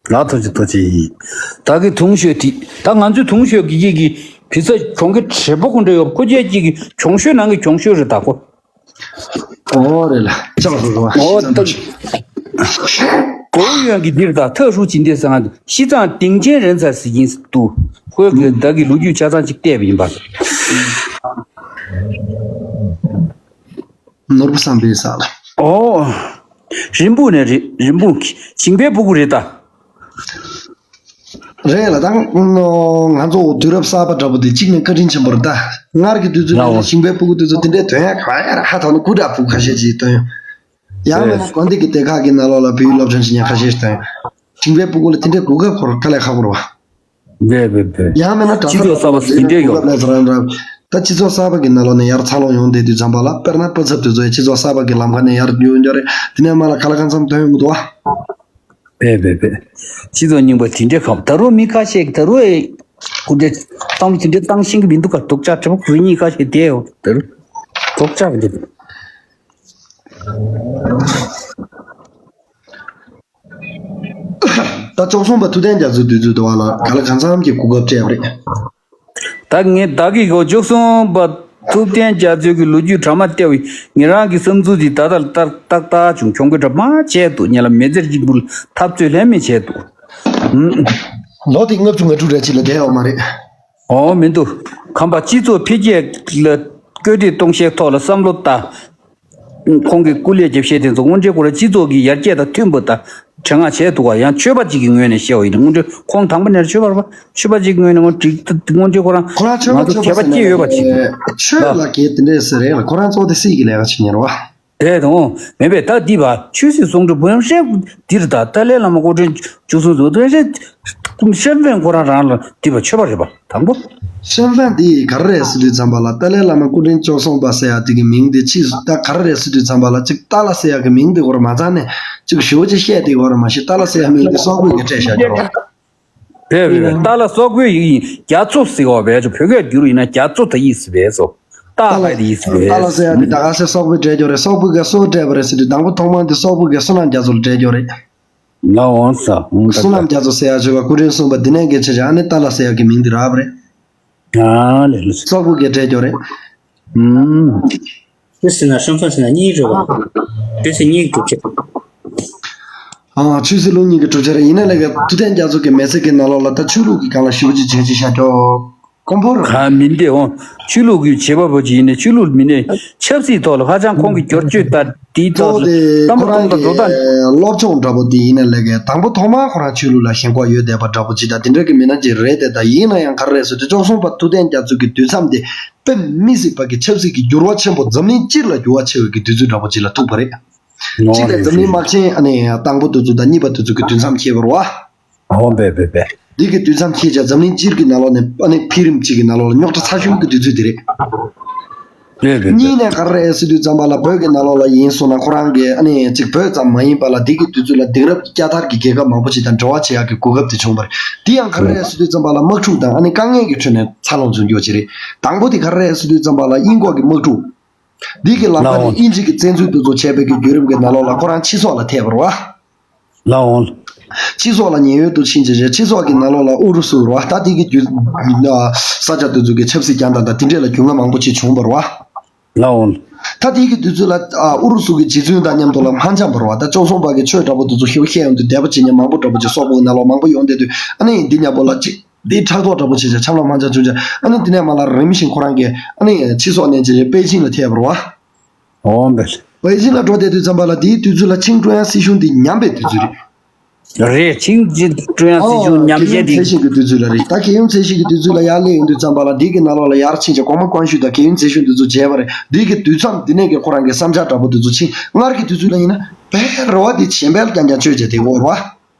ལགས་ཐུགས་རྗེ་ཐུགས་རྗེ་ཡིན། ད་གི་དུང་ཤོས་དེ་ད་ང་ཚོའི་དུང་ཤོས་ཀྱི་ཡིག་གི་བི་ས་གྱོང་གི་བྲེ་པོ་ཁོ་འདྲ་ཡོད་ཁོ་རྒྱལ་གྱི་གྱོང་ཤོས་ནང་གི་གྱོང་ཤོས་རེད་ད་ཁོ། ཨོ་རེད་ལ་ཅག་རུ་རུ་བ་ཨོ་ཤི་ད། གོ་ཡོན་གྱི་འདིར་ད་ཐག་ཧྲུ་ཅིན་ཏེ་ས་ང་ཤི་ཙང་ཏིང་ཅན་རེན་ཚ་ཟི་ཡིན་སི་ཏུ་ཁོས་གི་ད་གི་ལོ་རྒྱུས་ཆ་ཚང་ཅིག་བལྟས་པ་ཡིན་པ། ནོར་བུ་བསམ་འཕེལ་ས་ལ། ཨོ། རིན་སྤུངས་ནས་རེད། རིན་སྤུངས་ཀྱི་ཞིང་པའི་སྤུ་གུ་རེད་ད། རེད་ལ་ད། ང་ཚོ་དུས་རབས་གསར་པ་འདྲ་པོ་དེ་གཅིག་ནས་བཀའ་དྲིན་ཆེན་པོ་རེད་ད། སྔར་གྱི་དུས་ཚོད་ལ་ཞིང་པའི་སྤུ་གུ་དེ་ཚོ་དེ་འདྲའི་དོན་ཡག་ག་ཡ་ར་ཧ་ཐོག་ནས་སྐུ་དྲག་སྤུ་གུ་ཁ་ཤས་ཅིག་ཐོན་ཡོང་། ཡང་མིན་ན་དགོན་སྡེ་གི་སྡེ་ཁག་གི་ནང་ལོགས་ལ་བོད་ཡིག་སློབ་སྦྱོང་བྱེད་མཁན་ཁ་ཤས་ཤིག་ཐོན་ཡོང་། ཞིང་པའི་སྤུ་གུ་ལ་དེ་འདྲའི་གོ་སྐབས་ཁོ་རང་དཀའ་ལས་ཁག་པོ་རེད་བ། རེད་རེད་རེད། ཡང་མིན་ན་གྲྭ་སྤྱི་ཚོགས་གསར་པ་དེ་འདྲ་ཡོད། གོ་སྐབས་ལས་ཚོ་རང་རང་། ད་སྤྱི་ཚོགས་གསར་པ་གི་ནང་ལོགས་ནས་ཡར་འཚར་ལོངས་ཡོང་བསྡད་དུས་ཙམ་པ་ལ་དཔེར་ན་པ་ཚབ་དེ་ཚོ་ཡང་སྤྱི་ཚོགས་གསར་པ་གི་ལམ་ཁ་ནས་ཡར་ཡོང་རྒྱུ་རེད། དེ་ནས་མ་ལ་ག་ལ་གང་འཚམ་ཐོན་ཡོང་གི་འདུག་བ། རེད་རེད་རེད། སྤྱི་ཚོགས་རྙིང་པ་དེ་འདྲའི་ཁག་ད་རུང་མི་ཁ་ཤས་ཀྱིས་ད་རུང་ཨེ། སྐུ་འདྲ་བཏང་དེ་འདྲ་བཏང་ཤེས་ཀྱི་མི་འདུག་ག་སྡུག་ཅག་གྲི་པོ་རི་གཉིས་ཁ་ཤས་བསྡད་ཡོད་ད་རུང་སྡུག་ཅག་གི་འདུག་ད་བཅུ་གསུམ་པ་ཐུབ་བསྟན་རྒྱ་མཚོའི་དུས་ཚོད་དུ་བ་ལ་ག་ལ་གང་འཚམ་གྱི་གོ་སྐབས་སྤྲད་པ་རེད། ད་ངས་བདག་གིས་གོ་བཅུ་གསུམ་པ་ཐུབ་བསྟན་རྒྱ་མཚོའི་གི་ལོ་རྒྱུས་འདྲ་མ་བལྟས་པས་ངེད་རང་གི་བསམ་ཚུལ་འདི་ད་ལྟ་ལྟར་ཏག་ཏག་བྱུང་གྱོང་གུན་འདྲ་མ་བྱས་འདུག་ངེད་ལ་མི་ཚེ་གཅིག་པུ་ལ་འཐབ་རྩོད་ལྷད་མེད་བྱས་འདུག་ལོ་དེ་ལྔ་བཅུ་ང་དྲུག་རེ་གཅིག་ལ་བསྡད་ཡོད་མ་རེད། ཨོ་མི་འདུག་གམ་པ་སྤྱི་ཚོགས་འཕེལ་རྒྱས་ལ་སྐུལ་འདེད་གཏོང་ཤེས་ཐོག་ལ་བསམ་བློ་བཏང་། ཁོང་གི་སྐུ་ལས་བརྒྱབ་བཤད་དེ་ཚོ་དངོས་འབྲེལ་ཁོ་རང་སྤྱི་ཚོགས་ཀྱི་ཡར་རྒྱས་དང་མཐུན་པ་དང་བྱ་ངང་བྱས་འདུག་ག་ཡང་ཆོས་པ་གཅིག་གི་ངོས་ནས་བཤད་པ་ཡིན་ན་དངོས་འབྲེལ་ཁོང་དང་པོ་ནས་ཆོས་པ་རེད་པ། ཆོས་པ་གཅིག་གི་ངོས་ནས་དངོས་འབྲེལ་དངོས་འབྲེལ་ཁོ་རང་ཁོ་རང་ཆོས་ང་པ་ཚོ་ཆོས་པ་གད་པ་ཟེར་སྐྱེས་ཡོད་པ་ཅིག་ན་ཆོས་ལ་གལ་དེ་འདྲས་ཟེར་རེད་ལ་ཁོ་རང་ཚོ་དེ་སྲིད་ཀྱི་ལས་ཀ་བྱེད་མཁན་རེད་པ། རེད་དང་མེད་པས་ད་འདི་བ་ཆོས་སྲིད་ཟུང་འབྲེལ་བོན་སྲས་འདིར་ད་ཏཱ་ལའི་བླ་མ་སྐུ་ཕྲེང་བཅུ་གསུམ་ཚོ་བོན་སྲས་སྲིད་བོན་ཁོ་རང་རང་ལ་འདི་བ་ཆོས་པ་རེད་པ། དང་པོ། སྲིད་བོན་འདི་ག་རེ་རེད་ཟེར་དུས་ཙམ་པ་ལ་ཏཱ་ལའི་བླ་མ་སྐུ་ཕྲེང་བཅུ་གསུམ་པ་ཟེར་ཡ་དེ་གི་མིང་དེ་ཅིག་ད་ག་རེ་རེད་ཟེར་དུས་ཙམ་པ་ལ་ཅིག་ཏཱ་ལ་ཟེར་ཡ་གི་མིང་དེ་གོ་ར་མ་ཚང་ནས་ཅིག་ཞུ་ཅིག་བཤད་དེ་གོ་ར་མ་ཤེས་ཏཱ་ལ་ཟེར་ཡ་མིང་དེ་སོག་པོས་གི་སྤྲད་བཞག་ཀྱང་རེད་རེད། ཏཱ་ལ་སོག་པོའི་ཡིག་ཡིན་རྒྱ་མཚོ་ཟེར་བ་བས་ཚོ་བོད་སྐད་བསྒྱུར་ཡིན་ན་རྒྱ་མཚོ་ད་ཡིག་ཟེར་བས་ཚོ་ཏཱ་ཧའི་དེ་ཡིག་ཟེར་ཏཱ་ལ་བས་ཟེར་ཡ་དེ་ད་ག་ཟེ་སོག་པོས་སྤྲད་ཀྱང་རེད། སོག་པོས་གི་སོ་སྤྲད་པ་རེད་ཟེར་དུས་དང་པོ་ཐོག་མར་དེ་སོག་པོས་གི་བསོད་ནམས་རྒྱ་མཚོ་ལ་སྤྲད་ཀྱང་རེད། ང་འོང་ས་འོང་ད་བསོད་ནམས་རྒྱ་མཚོ་ཟེར་ཡ་བྱོས་པ་སྐུ་ཕྲེང་གསུམ་པ་འདི་ནས་གི་ཆེ་ཆེ་ཨ་ནི་ཏཱ་ལ་ཟེར་ཡ་གི་མིང་འདི་རག་པ་རེད། ཨ་ལེ་ལེ། སོག་པོ་གི་སྤྲད་ཀྱང་རེད། ཨུམ། ཆོས་སྲིད་ན་སྲོང་བཙན་སྲིད་ན་གཉིས་རེད་བ། ཆོས་སྲིད་གཉིས་ཀྱི་གྲུབ་ཆ། ཨ་ཆོས་སྲིད་ལུགས་གཉིས་ཀྱི་གྲུབ་ཆ་རེད། ཡིན་ན་ལས་ཀ་ཐུབ་བསྟན་རྒྱ་མཚོ་གི་མི་ཚེ་གི་ནང་ལོགས་ལ་ད་ཆོས་ལུགས་ཀྱི་སྒང་ལ་ཞེ་པོ་ཅིག་བྱས་ཅིག་བཞག་ཀྱང་དཀོན་པོ་རེད། གང་མིན་ཏེ་འོང་། ཆོས་ལུགས་ཀྱི་བྱེད་པ་པོ་ཅིག་ཡིན་ནའི་ཆོས་ལུགས་མིན་ནའི་ཆབ་སྲིད་ཐོག་ལ་ཧ་ཅང་ཁོང་གི་བསྒྱུར་བཅོས་ལྟར་དེའི་ཐོག་གཙོ་བོ་ལ་དེ་བསམ་བློ་ཁོ་རང་གཏོང་སྟངས་གི་སློབ་སྦྱོང་འདྲ་པོ་དེ་ཡིན་ན་ལས་ཀའི་དང་པོ་ཐོག་མར་ཁོ་རང་ཆོས་ལུགས་ལ་ཞེན་ཁོག་ཡོད་བསྡད་པ་འདྲ་པོ་ཅིག་དང་དེ་འདྲ་གི་མི་སྣ་ཅིག་རེད་དེ། ད་ཡིན་ན་ཡང་ག་རེ་རེད་ཟེར་དུས་བཅུ་གསུམ་པ་ཐུབ་བསྟན་རྒྱ་མཚོ་གི་དུས་མཚམས་དེ་དཔེ་མི་སྲིད་པ་གི་ཆབ་སྲིད་ཀྱི་འགྱུར་བ་ཆེན་པོ་འཛམ་གླིང་སྤྱི་ལ་འགྱུར་བ་ཆེ་བའི་གི་དུས་ཚོད་འདྲ་པོ་ཅིག་ལ་ཐུག་པ་རེད། གཅིག་ལ་འཛམ་གླིང་དམག་ཆེན་ཨ་ནི་དང་པོ་དེ་ཚོ་དང་གཉིས་པ་དེ་ཚོ་གི་དུས་མཚམས་འཁེལ་བ་རེད་བ། འོ་བས་བས་བས། འདི་གི་དུས་མཚམས་འཁེལ་བྱས་འཛམ་གླིང་སྤྱིར་གྱི་ནང་ལོགས་ནས་ཨ་ནི་འཕེལ་རིམ་གཅིག་གི་ནང་ལོགས་ལ་རྙོག་དྲ་ཚ་ཤོས་ཀྱི་དུས་ཚོད་དེ་རེད། རེད་རེད་རེད། གཉིས་ནས་ག་རེ་རེད་ཟེར་དུས་ཙམ་པ་ལ་བོད་ཀྱི་ནང་ལོགས་ལ་ཡིན་སོང་ན་ཁོ་རང་གི་ཨ་ནི་གཅིག་བོད་ཙམ་མ་ཡིན་པ་ལ་འདི་གི་དུས་ཚོད་ལ་དེང་རབས་ཀྱི་རྒྱལ་དར་གྱི་རྒྱལ་ཁབ་མང་པོ་ཞིག་དང་འབྲེལ་བ་བྱེད་ཡག་གི་གོ་སྐབས་དེ་བྱུང་བ་རེད། འདི་ཡང་ག་རེ་རེད་ཟེར་དུས་ཙམ་པ་ལ་དམག་འཁྲུག་དང་ཨ་ནི་དཀའ་ངལ་གྱི་ཁྲོད་ནས་འཚར་ལོངས་བྱུང་རྒྱུ་ཅིག་རེད། དང་པོ་དེ་ག་རེ་རེད་ཟེར་དུས་ཙམ་པ་ལ་དབྱིན་ཁོག་གི་དམག་འཁྲུག་འདི་གི་ལམ་ཁ་ནས་ཨིན་ཇི་གི་བཙན་འཛུལ་དེ་ཚོ་བྱས་པའི་གི་བརྒྱུད་རིམ་གྱི་ནང་ལོགས་ལ་ཁོ་རང་ཕྱི་སོག་ལ་ཐེབས་པ་རེད་བ། ལགས་འོང་། ཕྱི་སོག་ལ་ཉེན་གཡོལ་དུ་ཕྱིན་བྱས་བྱས་ཕྱི་སོག་གི་ནང་ལོགས་ལ་ཨུ་རུ་སུ་རེད་བ། ད་དེ་གི་རྒྱུ་ས་ཆ་དེ་ཚོ་གི་ཆབ་སྲིད་རྒྱང་ཐག་དང་དེ་འདྲས་ལ་རྒྱུས་མངའ་མང་པོ་ཅིག་བྱུང་བ་རེད་བ། ལགས་འོང་། ད་དེ་གི་དུས་ཚོད་ལ་ཨུ་རུ་སུ་གི་རྗེ་བཙུན་དང་མཉམ་དུ་ལ་མ་འཆམ་པ་རེད་བ། ད་བཅུ་གསུམ་པ་གི་ཆོས་འདྲ་པོ་དེ་ཚོ་ཞེ་པོ་བཤད་ཡོང་དུས་དད་པ་བྱེད་མཁན་མང་པོ་འདྲ་པོ་ཅིག་སོག་པོ་གི་ནང་ལོགས་མང་པོ་ཡོང་བསྡད་དུས་ཨ་ནི་འདི་མཉམ་པོ་ལ་ཅིག་འདི་ཕྲག་དོག་འདྲ་པོ་བྱས་བྱས་འཆམ་ལངས་མ་འཆམ་བྱུང་བྱས་ཨ་ནི་འདི་ནས་མ་ལ་རིམ་བཞིན་ཁོ་རང་གིས་ཨ་ནི་ཕྱི་སོག་ནས་བྱས་བྱས་པེ་ཅིང་ལ་ཐེབས་པ་རེད་བ། འོང་བས། པེ་ཅིང་ལ་འགྲོ་བསྡད་དུས་ཙམ་པ་ལ་དེའི་དུས་ཚོད་ལ་ཆིང་ཀྲུང་དབྱང་སྲིད་གཞུང་དེ་ཉམས་པའི་དུས་ཚོད་རེད། རེད། ཆིང་ཀྲུང་དབྱང་སྲིད་གཞུང་ཨོ་ཉམས་རྒྱས་རྒྱལ་ཡུམ་དེ་ཚེ་ཞིང་གི་དུས་ཚོད་ལ་རེད། ད་རྒྱལ་ཡུམ་ཚེ་ཞིང་གི་དུས་ཚོད་ལ་ཡར་སླེབས་ཡོང་དུས་ཙམ་པ་ལ་འདི་གི་ནང་ལོགས་ལ་ཡར་ཕྱིན་བྱས་གོང་མ་ཀོང་ཞུ་དང་རྒྱལ་ཡུམ་ཚེ་ཞིང་དེ་ཚོ་མཇལ་བ་རེད། འདི་གི་དུས་མཚམས་འདི་ནས་གི་ཁོ་རང་གི་བསམ་འཆར་འདྲ་པོ་དེ་ཚོ་ཕྱིན། སྔར་གྱི་དུས་ཚོད་ལ་ཡིན་ན་བས་རེ་བ་འདི་གཞན་པས་རྐྱང་རྐྱང་བཅོལ་བྱས་དེ་འོར་བ།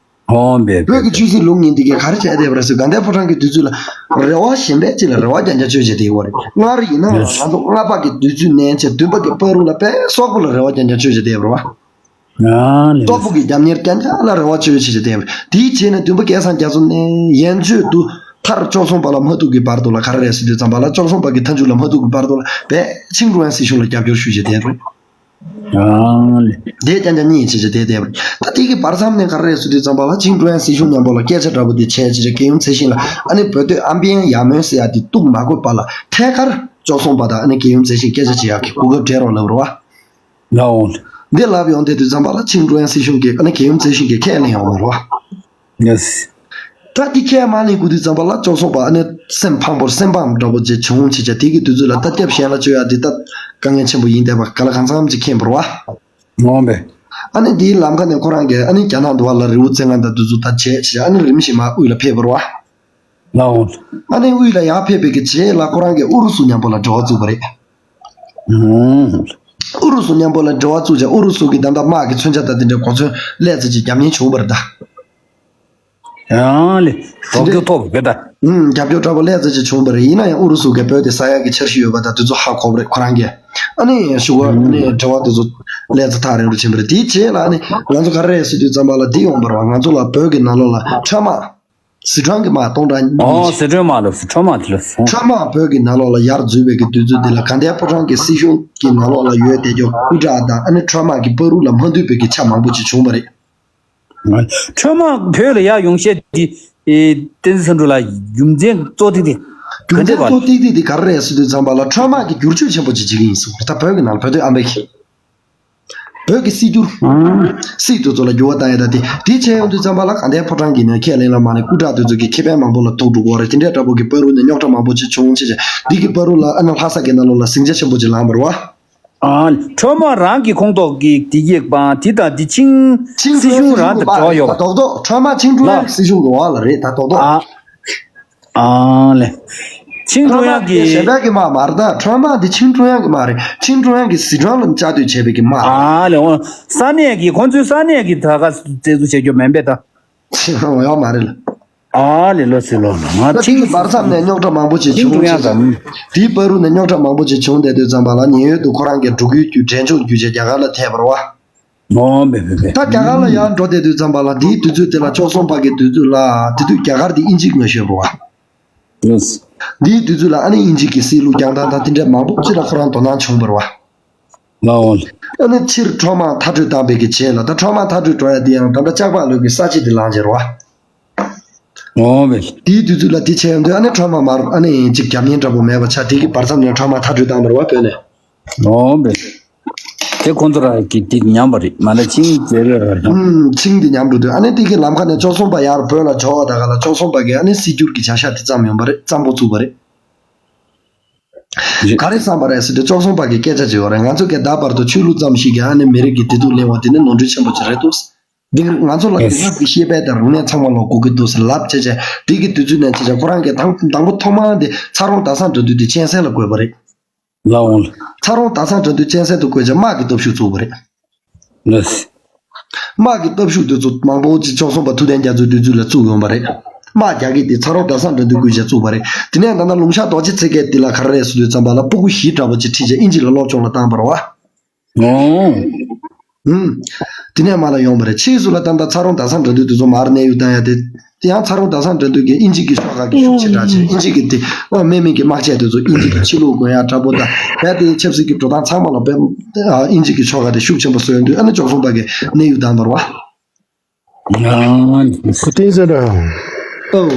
འོང་བས། བོད་ཀྱི་ཆོས་སྲིད་ལུགས་གཉིས་འདི་གས་ག་རེ་བྱས་བསྡད་པ་རེད་ཟེར། དགའ་ལྡན་ཕོ་བྲང་གི་དུས་ཚོད་ལ་རེ་བ་གཞན་པས་ཅིག་ལ་རེ་བ་རྐྱང་རྐྱང་བཅོལ་བྱས་བསྡད་ཡོད་རེད། སྔར་ཡིན་ན་ང་ཚོ་ལྔ་པ་གི་དུས་ཚོད་ནས་བྱས་བདུན་པ་གི་བར་དུ་ལ་དཔེ་སོག་པོ་ལ་རེ་བ་རྐྱང་རྐྱང་བཅོལ་བྱས་བསྡད་ཡོད་རེད་བ། སོག་པོ་གི་རྒྱབ་གཉེར་རྐྱང་རྐྱང་ལ་རེ་བ་བཅོལ་བྱས་བྱས་བསྡད་ཡོད་རེད། དེའི་རྗེས་ནས་བདུན་པ་སྐལ་བཟང་རྒྱ་མཚོ་ནས་ཡན་ཆོད་དུ་མཐར་བཅུ་གསུམ་པ་ལ་མ་ཐུག་གི་བར་དུ་ལ་ག་རེ་རེད་ཟེར་དུས་ཙམ་པ་ལ་བཅུ་གསུམ་པ་གི་མཐའ་མཇུག་ལ་མ་ཐུག་གི་བར་དུ་ལ་དཔེ་ཆིང་ཀྲུང་དབྱང་སྲིད་གཞུང་ལ་རྒྱབ་སྐྱོར་ཞུས་བྱས་བསྡད་ཡོད་རེད། ཨང་ལེ། དེ་རྐྱང་རྐྱང་གཉིས་བྱས་བྱས་བསྡད་བསྡད་པ་རེད། ད་དེ་གི་བར་མཚམས་ནས་ག་རེ་རེད་ཟེར་དུས་ཙམ་པ་ལ་ཆིང་ཀྲུང་དབྱང་སྲིད་གཞུང་མཉམ་པོ་ལ་སྐད་ཆ་འདྲ་པོ་དེ་བྱས་བྱས་རྒྱལ་ཡུམ་ཚེ་ཞིང་ལ་ཨ་ནི་བོད་སྡོད་ཨམ་པན་ཡ་མོན་ཟེར་ཡ་དེ་གཏུག་མ་དགོས་པ་ལ་ཐད་ཀར་བཅུ་གསུམ་པ་དང་ཨ་ནི་རྒྱལ་ཡུམ་ཚེ་ཞིང་སྐད་ཆ་བྱེད་ཡག་གི་གོ་སྐབས་སྤྲད་རོགས་ལབ་རེད་བ། ལའོ། འདི་ལབ་ཡོང་དེ་དུས་ཙམ་པ་ལ་ཆིང་ཀྲུང་དབྱང་སྲིད་གཞུང་གིས་ཨ་ནི་རྒྱལ་ཡུམ་ཚེ་ཞིང་གིས་ཁས་ལེན་ཡོང་བ་རེད་བ། ཡེས། ད་འདི་ཁས་མ་ལེན་དགོས་དུས་ཙམ་པ་ལ་བཅུ་གསུམ་པ་ཨ་ནི་སེམས་ཕམ་པོར་སེམས་ཕམ་འདྲ་པོ་ཅིག་བྱུང་བྱས་བྱས་དེ་གི་དུས་ཚོད་ལ་ད་སྐྱབས་གཞན་ལ་བཅོལ་ཡ་འདི་ད་དཀའ་ངལ་ཆེན་པོ་ཡིན་བསྡད་པ་ག་ལ་གང་འཚམ་ཅིག་མཁྱེན་པ་རེད་བ། འོང་བས། ཨ་ནི་དེའི་ལམ་ཁ་ནས་ཁོ་རང་གིས་ཨ་ནི་རྒྱ་ནག་འདི་བ་ལ་རི་བོ་རྩེ་ལྔ་དང་དེ་ཚོ་ད་བྱས་བྱས། ཨ་ནི་རིམ་བཞིན་མར་དབུས་ལ་ཕེབས་པ་རེད་བ། ལའོ། ཨ་ནི་དབུས་ལ་ཡར་ཕེབས་པའི་གི་རྗེས་ལ་ཁོ་རང་གིས་ཨུ་རུ་སུ་མཉམ་པོ་ལ་འབྲེལ་བ་བཙུགས་པ་རེད། ཨུ་རུ་སུ་མཉམ་པོ་ལ་འབྲེལ་བ་བཙུགས་བྱས། ཨུ་རུ་སུ་གི་ད་ལྟ་དམག་གི་མཚོན་ཆ་དང་དེ་འདྲའི་གོ་མཚོན་ཀླད་རྩ་ཅིག་རྒྱབ་གཉེར་བྱུང་བ་རེད་ད། ཡང་ལེ། རོགས་སྐྱོར་ཐོབ་པ་རེད་ད། ཨུམ། རྒྱབ་སྐྱོར་འདྲ་པོ་ཀླད་རྩ་ཅིག་བྱུང་བ་རེད། ཡིན་ན་ཡང་ཨུ་རུ་སུ་གི་བོད་དེ་ས་ཡ་གི་འཆར་གཞི་ཡོད་པ་དང་དེ་ཚོ་ཧ་གོ་བ་རེད་ཁོ་རང་གིས། ཨ་ནི་གཞུག་གུ་ཨ་ནི་འབྲེལ་བ་དེ་ཚོ་ཀླད་རྩ་ཐག་རིང་རུ་ཕྱིན་པ་རེད། དེའི་རྗེས་ལ་ཨ་ནི་ང་ཚོ་ག་རེ་རེད་ཟེར་དུས་ཙམ་པ་ལ་འདི་ཡོང་བ་རེད་བ། ང་ཚོ་ལ་བོད་ཀྱི་ནང་ལོགས་ལ་ཁྲོས་དམག་སི་ཁྲོན་གྱི་དམག་སྟོང་ཕྲག་གཉིས། ཨོ། སི་ཁྲོན་དམག་ལ་ཁྲོས་དམག་དེ་ལ་སོང་། ཁྲོས་དམག་བོད་ཀྱི་ནང་ལོགས་ལ་ཡར་འཛུལ་བའི་གི་དུས་ཚོད་འདི་ལ་དགའ་ལྡན་ཕོ་བྲང་གི་སྲིད་གཞུང་གི་ནང་ལོགས་ལ་ཡོད་བསྡད་རྒྱུ་སྐུ་དྲག་དང་ཨ་ནི་ཁྲོས་དམག་གི་བར་དུ་ལ་མ་འདུས་པའི་གི་ཆ་མང་པོ་ཅིག་བྱུང་བ་རེད། ཁྲོས་དམག་བོད་ལ་ཡར་ཡོང་ཤེས་དེ་ཨེ་བསྟན་འཛིན་བསམ་གྲུབ་ལགས་རྒྱུ་མཚན་གཙོ་ཏོག་ཏོ་དེ་རྒྱུ་མཚན་ག་འདྲ་བ་གཙོ་ཏོག་ཏོ་དེ་ག་རེ་རེད་ཟེར་དུས་ཙམ་པ་ལ་ཁྲོས་དམག་གི་བསྒྱུར་བཅོས་ཆེན་པོ་ཅིག་བྱེད་ཀྱི་ཡིན་གསུངས་རེད། ད་བོད་ཀྱི་ནང་ལ་བོད་དོན་ཨ་མའི་གི་བོད་ཀྱི་སྲིད་འགྱུར། ཨང་། སྲིད་དེ་ཚོ་ལ་འགྱུར་བ་བཏང་ཡ་ད་དེ། དེ་བྱས་ཡོང་དུས་ཙམ་པ་ལ་དགའ་ལྡན་ཕོ་བྲང་གི་ནང་ཁས་ལེན་ལ་མ་ནས་སྐུ་དྲག་དེ་ཚོ་གི་ཁེ་ཕན་མང་པོ་ལ་ཐུག་འགྲོ་གི་རེད། དེ་འདྲའི་འདྲ་པོ་གི་བར་དུ་ནས་རྙོག་དྲ་མང་པོ་ཅིག་བྱུང་བྱས་བྱས། འདི་གི་བར་དུ་ལ་ཨ་ནི་ལྷ་ས་གི་ནང་ལོགས་ལ་ཟིང་ཆ་ཆེན་པོ་ཅིག་ལངས་པ་རེད་བ། ཨ། ཁྲོས་དམག་རང་གི་ཁོངས་གཏོགས་ཀྱི་དེ་གི་པང་དེ་དང་དེ་ཆིང་། ཆིང་སྲིད་གཞུང་རང་དང་འབྲེལ་བ་ཡོད་པ། ད་རྡོག་རྡོག་ཁྲོས་དམག་ཆིང་ཀྲུང་དབྱང་སྲིད་གཞུང་གི་འོག་ལ་རེད་ད་རྡོག་རྡོག་ཨ། ཨ་ལེ། ཆིང་ཀྲུང་དབྱང་གི། ཁྲོས་དམག་དེ་གཞན་པའི་གི་དམག་མ་རེད་ད། ཁྲོས་དམག་དེ་ཆིང་ཀྲུང་དབྱང་གི་དམག་རེད། ཆིང་ཀྲུང་དབྱང་གི་སི་ཁྲོན་ལ་བཅའ་སྡོད་བྱས་པའི་གི་དམག་རེད། ཨ་ལེ། འོ། ས་གནས་ཀྱི་ཁོང་ཚོའི་ས་གནས་ཀྱི་ད་ག་རྩིས་སྤྲོད་བྱེད་རྒྱུ་མིན་པས་ད། ཡོད་མ་རེད་ལ། ཨ་ལེ། ལོ་སི་ལོ་ལོ། ང་ད་ཆིང་། དེ་གི་བར་མཚམས་ནས་རྙོག་དྲ་མང་པོ་ཅིག་ཆིང་བྱུང་ཀྲུང་དབྱང་བྱས། དང་། དེའི་བར་དུ་ནས་རྙོག་དྲ་མང་པོ་ཅིག་བྱུང་བསྡད་དུས་ཙམ་པ་ལ་ཉེན་གཡོལ་དུ་ཁོ་རང་གི་འགྲོ་སྐྱོད་བརྒྱུད་འབྲས་ལྗོངས་བརྒྱུད་བྱས་རྒྱ་གར་ལ་ཐེབས་པ་རེད་བ། ཨོ་མེ་མེ་མེ། ད་རྒྱ་གར་ལ་ཡར་འགྲོ་བསྡད་དུས་ཙམ་པ་ལ་དེའི་དུས་ཚོད་དེ་ལ་བཅུ་གསུམ་པ་གི་དུས་ཚོད་ལ་དེ་དུས་རྒྱ་གར་དེ་དབྱིན་ཇིའི་ངོ་ཤེས་པ་རེད་བ། ཡེས། དེའི་དུས་ཚོད་ལ་ཨ་ནི་དབྱིན་ཇི་གི་སྲིད་ལུགས་རྒྱག་སྟངས་དང་དེ་འདྲ་མང་པོ་ཅིག་ལ་ཁོ་རང་དོ་སྣང་བྱུང་བ་རེད་བ། ལའོ། ཨ་ནི་ཕྱིར་ཁྲོམ་མཐར་སྐྲོད་བཏང་བའི་གི་རྗེས་ལ། ད་ཁྲོམ་མཐར་སྐྲོད་འགྲོ་ཡ་དེ་ཡང་ད་ལྟ་ལྕགས་པ་ལོད་ཀྱི་ས་ཆ་དེ་ལངས་བྱས་རེད་བ། ཨོ་བེ། དེའི་དུས་ཚོད་ལ་དེ་བྱས་ཡོང་དུས་ཨ་ནི་ཁྲོམ་མར་ཨ་ནི་ཅིག་རྒྱབ་གཉེར་འདྲ་པོ་མེད་པ་ཆགས། དེ་གི་བར་མཚམས་ནས་ཁྲོམ་མཐར་སྐྲོད་བཏང་བ་རེད་བ་བོད་ནས། ཨོ་བེ། དེ་ཁོང་ཚོ་ར་གི་དེ་ཉམས་པ་རེད་མ་ལ་ཆིང་ཟེར་རེད་ར། ཨུམ། ཆིང་དེ་ཉམས་འགྲོ་དུས་ཨ་ནི་དེ་གི་ལམ་ཁ་ནས་བཅུ་གསུམ་པ་ཡར་བོད་ལ་འབྱོར་བ་ད་ག་ལ་བཅུ་གསུམ་པ་གི་ཨ་ནི་སྲིད་འགྱུར་གི་བྱ་གཞག་དེ་བརྩམས་ཡོང་པ་རེད། བརྩམས་འགོ་ཚུགས་པ་རེད། རེད། ག་རེ་བསམ་པ་རེད་ཟེར་དུས་བཅུ་གསུམ་པ་གི་སྐད་ཆ་ཅིག་ཡོད་རེད། ང་ཚོ་གི་ད་བར་དུ་ཆོས་ལུགས་ཙམ་ཞིག་གིས་ཨ་ནི་མི་རིགས་ཀྱི་བདེ་སྡུག་གླེང་བ་དེ་ནི་ནོར་འཁྲུལ་ཆེན་པོ་ཅིག་རེད་འདུག་འདི་ང་ཚོ་ལ་དེང་རབས་ཀྱི་ཤེས་དཔལ་དང་རིག་གནས་ཚང་མ་ལ་དགོས་ཀྱི་འདུག་ཟེར་ལབ་བྱས་བྱས། དེ་གི་དུས་ཚོད་ནས་བྱས་བྱས་ཁོ་རང་གིས་དང་དང་པོ་ཐོག་མར་དེ་ཚ་རོང་རྡ་ཚང་འགྲོ་དུས་དེ་གཅན་གཟན་ལ་བཀོད་པ་རེད། ལའོ། ཚ་རོང་རྡ་ཚང་འགྲོ་དུས་གཅན་གཟན་དུ་བཀོད་བྱས་དམག་གི་སྟོབས་ཤུགས་བཙུགས་པ་རེད། ལགས། དམག་གི་སྟོབས་ཤུགས་དེ་ཚོ་མང་པོ་ཅིག་བཅུ་གསུམ་པ་ཐུབ་བསྟན་རྒྱ་མཚོའི་དུས་ཚོད་ལ་བཙུགས་ཡོང་བ་རེད། དམག་རྒྱག་གི་དེ་ཚ་རོང་རྡ་ཚང་འགྲོ་དུས་བཀོད་བྱས་བཙུགས་པ་རེད། དེ་ནས་ད་ལྟ་ལུང་ཤར་རྡོ་རྗེ་རྩེ་རྒྱལ་དེ་ལ་ག་རེ་རེད་ཟེར་དུས་ཙམ་པ་ལ་སྤུ་གུ་བཞི་འདྲ་པོ་ཅིག་ཁྲིད་བྱས་དབྱིན་ཇི་ལ་སློབ་སྦྱོང་ལ་བཏང་བ་རེད་བ། ཨོ། ཨུམ། དེ་ནས་མར་ལ་ཡོང་བ་རེད། ཕྱིས་སུ་ལ་ད་ལྟ་ཚ་རོང་རྡ་ཚང་འགྲོ་དུས་དེ་ཚོ་མར་གནས་ཡུལ་བཏང་ཡ་དེ། དེ་ཡང་ཚ་རོང་རྡ་ཚང་འགྲོ་དུས་ཀྱི་དབྱིན་ཇི་གི་ཤོག་ཁག་གི་ཤུགས་ཆེ་དྲགས་ཆེ། དབྱིན་ཇི་གི་དེ་དམག་མི་མི་གི་དམག་ཆས་དེ་ཚོ་དབྱིན་ཇི་གི་ཕྱི་ལུགས་གོན་ཡ་འདྲ་པོ་དང་། ཡ་དེ་ཆབ་སྲིད་ཀྱི་འགྲོ་སྟངས་ཚང་མ་ལ་དཔེ་དབྱིན་ཇི་གི་ཤོག་ཁག་དེ་ཤུགས་ཆེན་པོ་བཟོས་ཡོང་དུས་ཨ་ནི་བཅུ་གསུམ་པ་གི་གནས་ཡུལ་བཏང་བ་རེད་བ། ཨ་ནི་ཁུ་ཏིང་ཟེར་ར། ཨོ།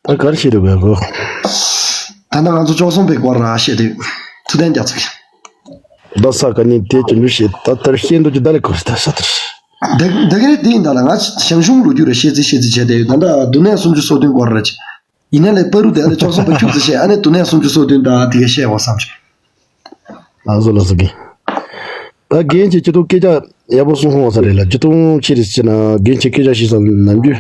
ད་ག་རེ་བཤད་འདུག་ག་གོ། ད་ལྟ་ང་ཚོ་བཅུ་གསུམ་པའི་སྐོར་ལ་བཤད་དུས་ཐུབ་བསྟན་རྒྱ་མཚོ་གིས། ད་ས་ག་ནས་དེ་ཅི་འདྲ་བཤད། ད་ལྟར་བཤད་འདུག་ཅི་ད་ལས་གོ་ད་ས་དེར། འདི་འདི་ག་རེ་དེ་ཡིན་ད་ལ་ང་ཞང་ཞུང་ལོ་རྒྱུས་རེ་བཤད་ཚིག་བཤད་ཚིག་བྱས་ཏེ་ཡོད། ད་ལྟ་དུ་ནས་སུམ་ཅུ་སོ་བདུན་སྐོར་རེ་བྱས། ཡིན་ན་ལས་པ་རུ་དེ་ཨ་ནི་བཅུ་གསུམ་པ་ཁྱུག་ཙི་བཤད། ཨ་ནི་དུ་ནས་སུམ་ཅུ་སོ་བདུན་ད་དེ་ག་བཤད་བ་བསམ་བྱུང་། ལགས་སོ་ལགས་སོ་གི། ད་རྒན་ཁྱེད་ཅི་ཐུབ་སྐད་ཆ་ཡག་པོ་གསུང་ཧོང་ས་རེད་ལ། ཅི་ཐུབ་ཆེ་རེད་ཟེར་ན་རྒན་ཁྱེད་སྐད་ཆ་ཤེས་ས་ནམ་རྒྱུན་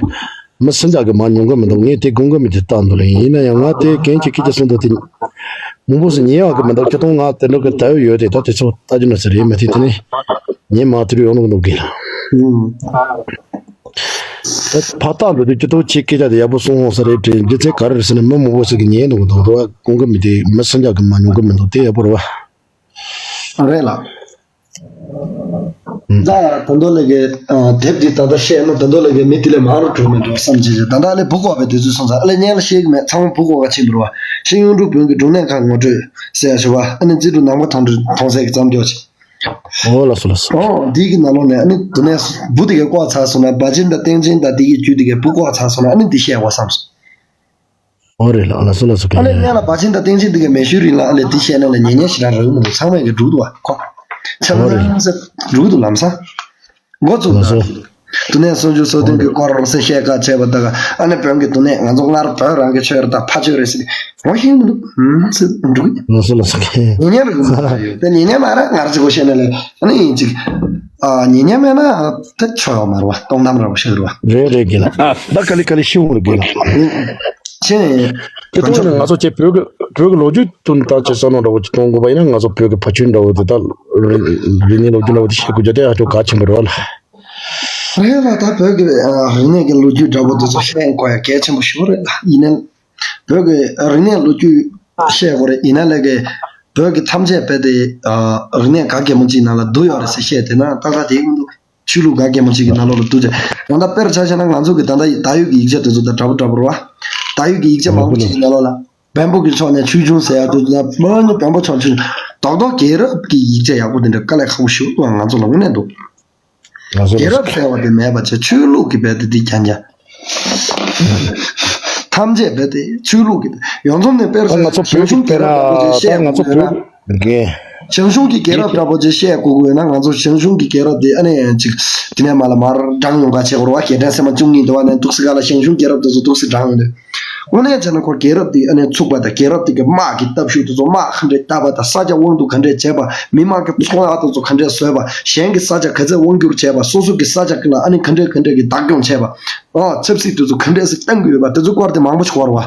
མི་སུན་ཅག་གི་མ་ཉོང་གི་མི་འདུག་ངས་དེ་དགོངས་གི་མི་དེ་བཏང་འདུག་ལ། ཡིན་ན་ཡང་ང་དེ་རྒན་ཁྱེད་སྐད་ཆ་གསུང་འདུག་དེ་མང་པོ་ཞིག་ཉན་ཡག་གི་མི་འདུག་ཁྱེད་ཐུབ་ང་དེ་འདྲ་གི་ད་ཡོད་ཡོད་དེ་ད་དེ་ཚོ་ལྟ་རྒྱུ་ན་ཟེར་ཡིན་མ་དེ་དེ་ནས་ཉན་མ་དེ་རུ་ཡོང་ནོ་གི་འདུག་གི་ལ། ད་ཕ་ཏག་འགྲོ་དུས་ཅི་ཐུབ་ཆེ་སྐད་ཆ་དེ་ཡག་པོ་གསུང་ཧོང་ས་རེད་དྲན་རྒྱུ་ཚེ་ག་རེ་རེད་ཟེར་ན་མི་མང་པོ་ཞིག་གི་ཉན་འདུག་གི་འདུག་རོ་དགོངས་གི་མི་དེ་མི་སུན་ཅག་གི་མ་ཉོང་གི་མི་འདུག་དེ་ཡག་པོ་རེད་བ། རེད་ལགས། ད་ད་མདོ་ལས་ཀའི་དེབ་འདི་ད་ལྟ་བཤད་ན་ད་མདོ་ལས་ཀའི་མི་དེ་ལས་མང་རུ་འགྲོ་མི་འདུག་བསམ་བྱས་བྱས། ད་ལྟ་ཨ་ལས་བུ་གོ་བའི་དུས་ཚོད་སོང་ཙང་ཨ་ལས་སྙན་ལ་ཤེས་ཀྱི་མེད། ཚང་མ་བུ་གོ་བ་ཕྱིན་པ་རེད་བ། ཤེས་ཡོན་འབྲུག་བོན་གྱི་སྒྲུང་གནད་ཁག་ངོ་སྤྲོད་ཟེར་ཡ་ཞུ་བ། ཨ་ནི་རྩིས་འབྲུ་ནང་པ་དོན་འགྲུབ་མཐོང་སའི་གི་བརྩམས་ཆོས་ཅིག་ཨོ་ལགས་སོ་ལགས་སོ། ཨོ་འདི་གི་ནང་ལོགས་ནས་ཨ་ནི་དུ་ནས་བུ་དེ་གའི་བཀོག་ཚར་སོང་ན་བ་ཅན་དང་སྟེང་ཆེན་དང་དེ་གི་རྒྱུད་དེ་གའི་བུ་བཀོག་ཚར་སོང་ན་ཨ་ནི་འདི་བཤད་དགོས་བསམ་སོང་། ཨོ་རེད་ལགས་ལགས་སོ་ལགས་སོ། ཨ་ནི་གནས་ལ་བ་ཅན་དང་སྟེང་ཆེན་དེ་གའི་མེ་ཤུལ་རིང་ལ་ཨ་ལས་འདི་བཤད་ན་ལ་ཉན་ཉན་ཞེ་དྲག་རག་མི་འདུག་ཚང་མས་གི་འགྲུག་འདུག་བ་ཁོ། ཆང་ཨོ་རེད། ལམ་སེ་འགྲུག་འདུག་ལམ་སང་། འགོ་བཙུགས་ལགས་སོ། ད། དུ་ནས་སུམ་ཅུ་སོ་བདུན་གྱི་སྐོར་རོགས་སེ་བཤད་ཁ་བྱས་པ་ད་ག་ཨ་ནི་བོན་གྱི་དུ་ནས་ང་ཚོ་སྔར་བོད་རང་གི་ཆོས་རེད་ད་ཕ་ཆོས་རེད་ཟེར་ཏེ་རོ་ཤིང་མི་འདུག་ཧུམ་ཟེར་འགྲོ་གི། ལགས་སོ་ལགས་སོ། ཉན་ཉན་རེད་ཟེར་ད་ཡོད་དེ་ཉན་ཉན་མ་རེད་ང་རང་ཅིག་གོ་བཤད་ན་ལས་ཨ་ནི་ཡིན་ཅིག་ཨ། ཉེ་ཉེ་མེད་ན་ད་ཆོག་ཡོད་མ་རེད་བ། སྟོང་གཏམ་ར་བ་ཤི་རེད་བ། རེད་རེད་རྒན་ལགས། ད་ག་ལེ་ག་ལེ་ཤི་འོང་རེད་རྒན་ལགས། ཕྱིན། དེ་ཐོག་ནས་ང་ཚོ་ཅེ་བོད་ཀྱི་བོད་ཀྱི་ལོ་རྒྱུས་དོན་དག་ཅིག་བསམ་བློ་འདྲ་བོ་ཅིག་གཏོང་དགོས་པ་ཡིན་ན། ང་ཚོ་བོད་ཀྱི་ཕ་ཆོས་འདྲ་བོ་དེ་དག་རིག་རིག་གནས་ལོ་རྒྱུས་འདྲ་བོ་དེ་ཤེས་དགོས་རྒྱུ་དེ་ཧ་ཅང་གལ་ཆེན་པོ་རེད་བ་ལགས། རེད་ལགས། ད་བོད་ཀྱི་ཨ་རིག་གནས་ཀྱི་ལོ་རྒྱུས་འདྲ་བོ་དེ་ཚོ་ཤེས་དགོས་ཡ་གལ་ཆེན་པོ་ཞིག་རེད་ལགས། ཡིན་ནའི་བོད་ཀྱི་རིག་གནས་ལོ་རྒྱུས་ཤེས་དགོས་རེད། ཡིན་ན་ལས་ཀྱི་བོད་ཀྱི་ཐམས་ཅད་དཔེ་དེ་ཨ་རིག་གནས་ག་གེ་མོ་ཅིག་ནང་ལ་བསྡུས་ཡོད་རེད་ཟེར་བཤད་དེ་ན་ཏག་ཏག་དེ་ཡིན་འདུག་ཆོས་ལུགས་ག་གེ་མོ་ཅིག་གི་ནང་ལོགས་ལ་བསྡུས་ཏེ། ད་ལྟ་དཔེར་ཆ་བཞག་ན་ང་ཚོ་གི་ད་ལྟ་བལ་ཡུལ་གྱི་ཡིག་ཆ་དེ་ཚོ་དང་འདྲ་པོ་འདྲ་པོ་རེད་བ། བལ་ཡུལ་གྱི་ཡིག་ཆ་མང་པོ་ཅིག་གི་ནང་ལོགས་ལ་བོན་པོ་གི་ཕྱོགས་ནས་ཆོས་སྐྱོང་ཟེར་ཡ་དེ་ཚོ་ད་མ་ནི་བོན་པོ་ཕྱོགས་ཆོས་རྡོག་རྡོག་རྒྱལ་རབས་ཀྱི་ཡིག་ཆ་ཡག་པོ་དེ་འདྲ་དཀའ་ལས་ཁག་པོ་ཞིག་འདུག་ང་ཚོ་ལ་དངོས་གནས་འདུག་ང་ཚོ་རྒྱལ་རབས་ཟེར་བ་དེ་མེད་པ་བྱས། ཆོས་ལུགས་ཀྱི་རྦད་དེ་འདི་རྐྱང་རྐྱང་། ཐམས་ཅད་རྦད་དེ་ཆོས་ལུགས་ཀྱི་ཡོངས་རྫོགས་ནས་དཔེར་ད་ང་ཚོ་ཞང་ཞུང་རྒྱལ་རབས་འདྲ་པོ་ཅིག་བཤད་དགོས་ཡོད་ན། རྒན། ཞང་ཞུང་གི་རྒྱལ་རབས་འདྲ་པོ་ཅིག་བཤད་དགོས་ཀྱི་ཡོད་ན། ང་ཚོ་ཞང་ཞུང་གི་རྒྱལ་རབས་དེ་ཨ་ནི་ཅིག་དེ་ནས་མར་ལ་མར་བགྲང་ཡོང་ག་བྱེད་དགོས་རེད་བ། རྒྱལ་ཕྲན་སྲིད་མ་བཅུ་གཉིས་དེ་བ་ནས་འདུག་སེ་ག་ལ་ཞང་ཞུང་རྒྱལ་རབས་དེ་ཚོ་འདུག་སེ་བགྲང་ཡོང་དུས། དངོས་གནས་བྱས་ན་ཁོ་རྒྱལ་རབས་དེ་ཨ་ནི་ཚུགས་པ་དང་། རྒྱལ་རབས་དེ་གི་དམག་གི་སྟབས་ཤུགས་དེ་ཚོ་དམག་ག་འདྲས་བཏབ་པ་དང་། ས་ཆ་དབང་དུ་ག་འདྲས་བྱས་པ། མི་དམངས་ཀྱི་འཚོ་བ་དེ་ཚོ་ག་འདྲས་བཟོས་པ། གཞན་གྱི་ས་ཆ་ག་ཚད་དབང་བསྒྱུར་བྱས་པ། སོ་སོ་གི་ས་ཆ་གི་ལ་ཨ་ནི་ག་འདྲས་ག་འདྲས་ཀྱི་བདག་སྐྱོང་བྱས་པ། ཨ། ཆབ་སྲིད་དེ་ཚོ་ག་འདྲས་སེ་བཏང་གི་ཡོད་པ། དེ་ཚོ་སྐོར་དེ་མང་པོ་ཞིག་གོ་རེད་བ།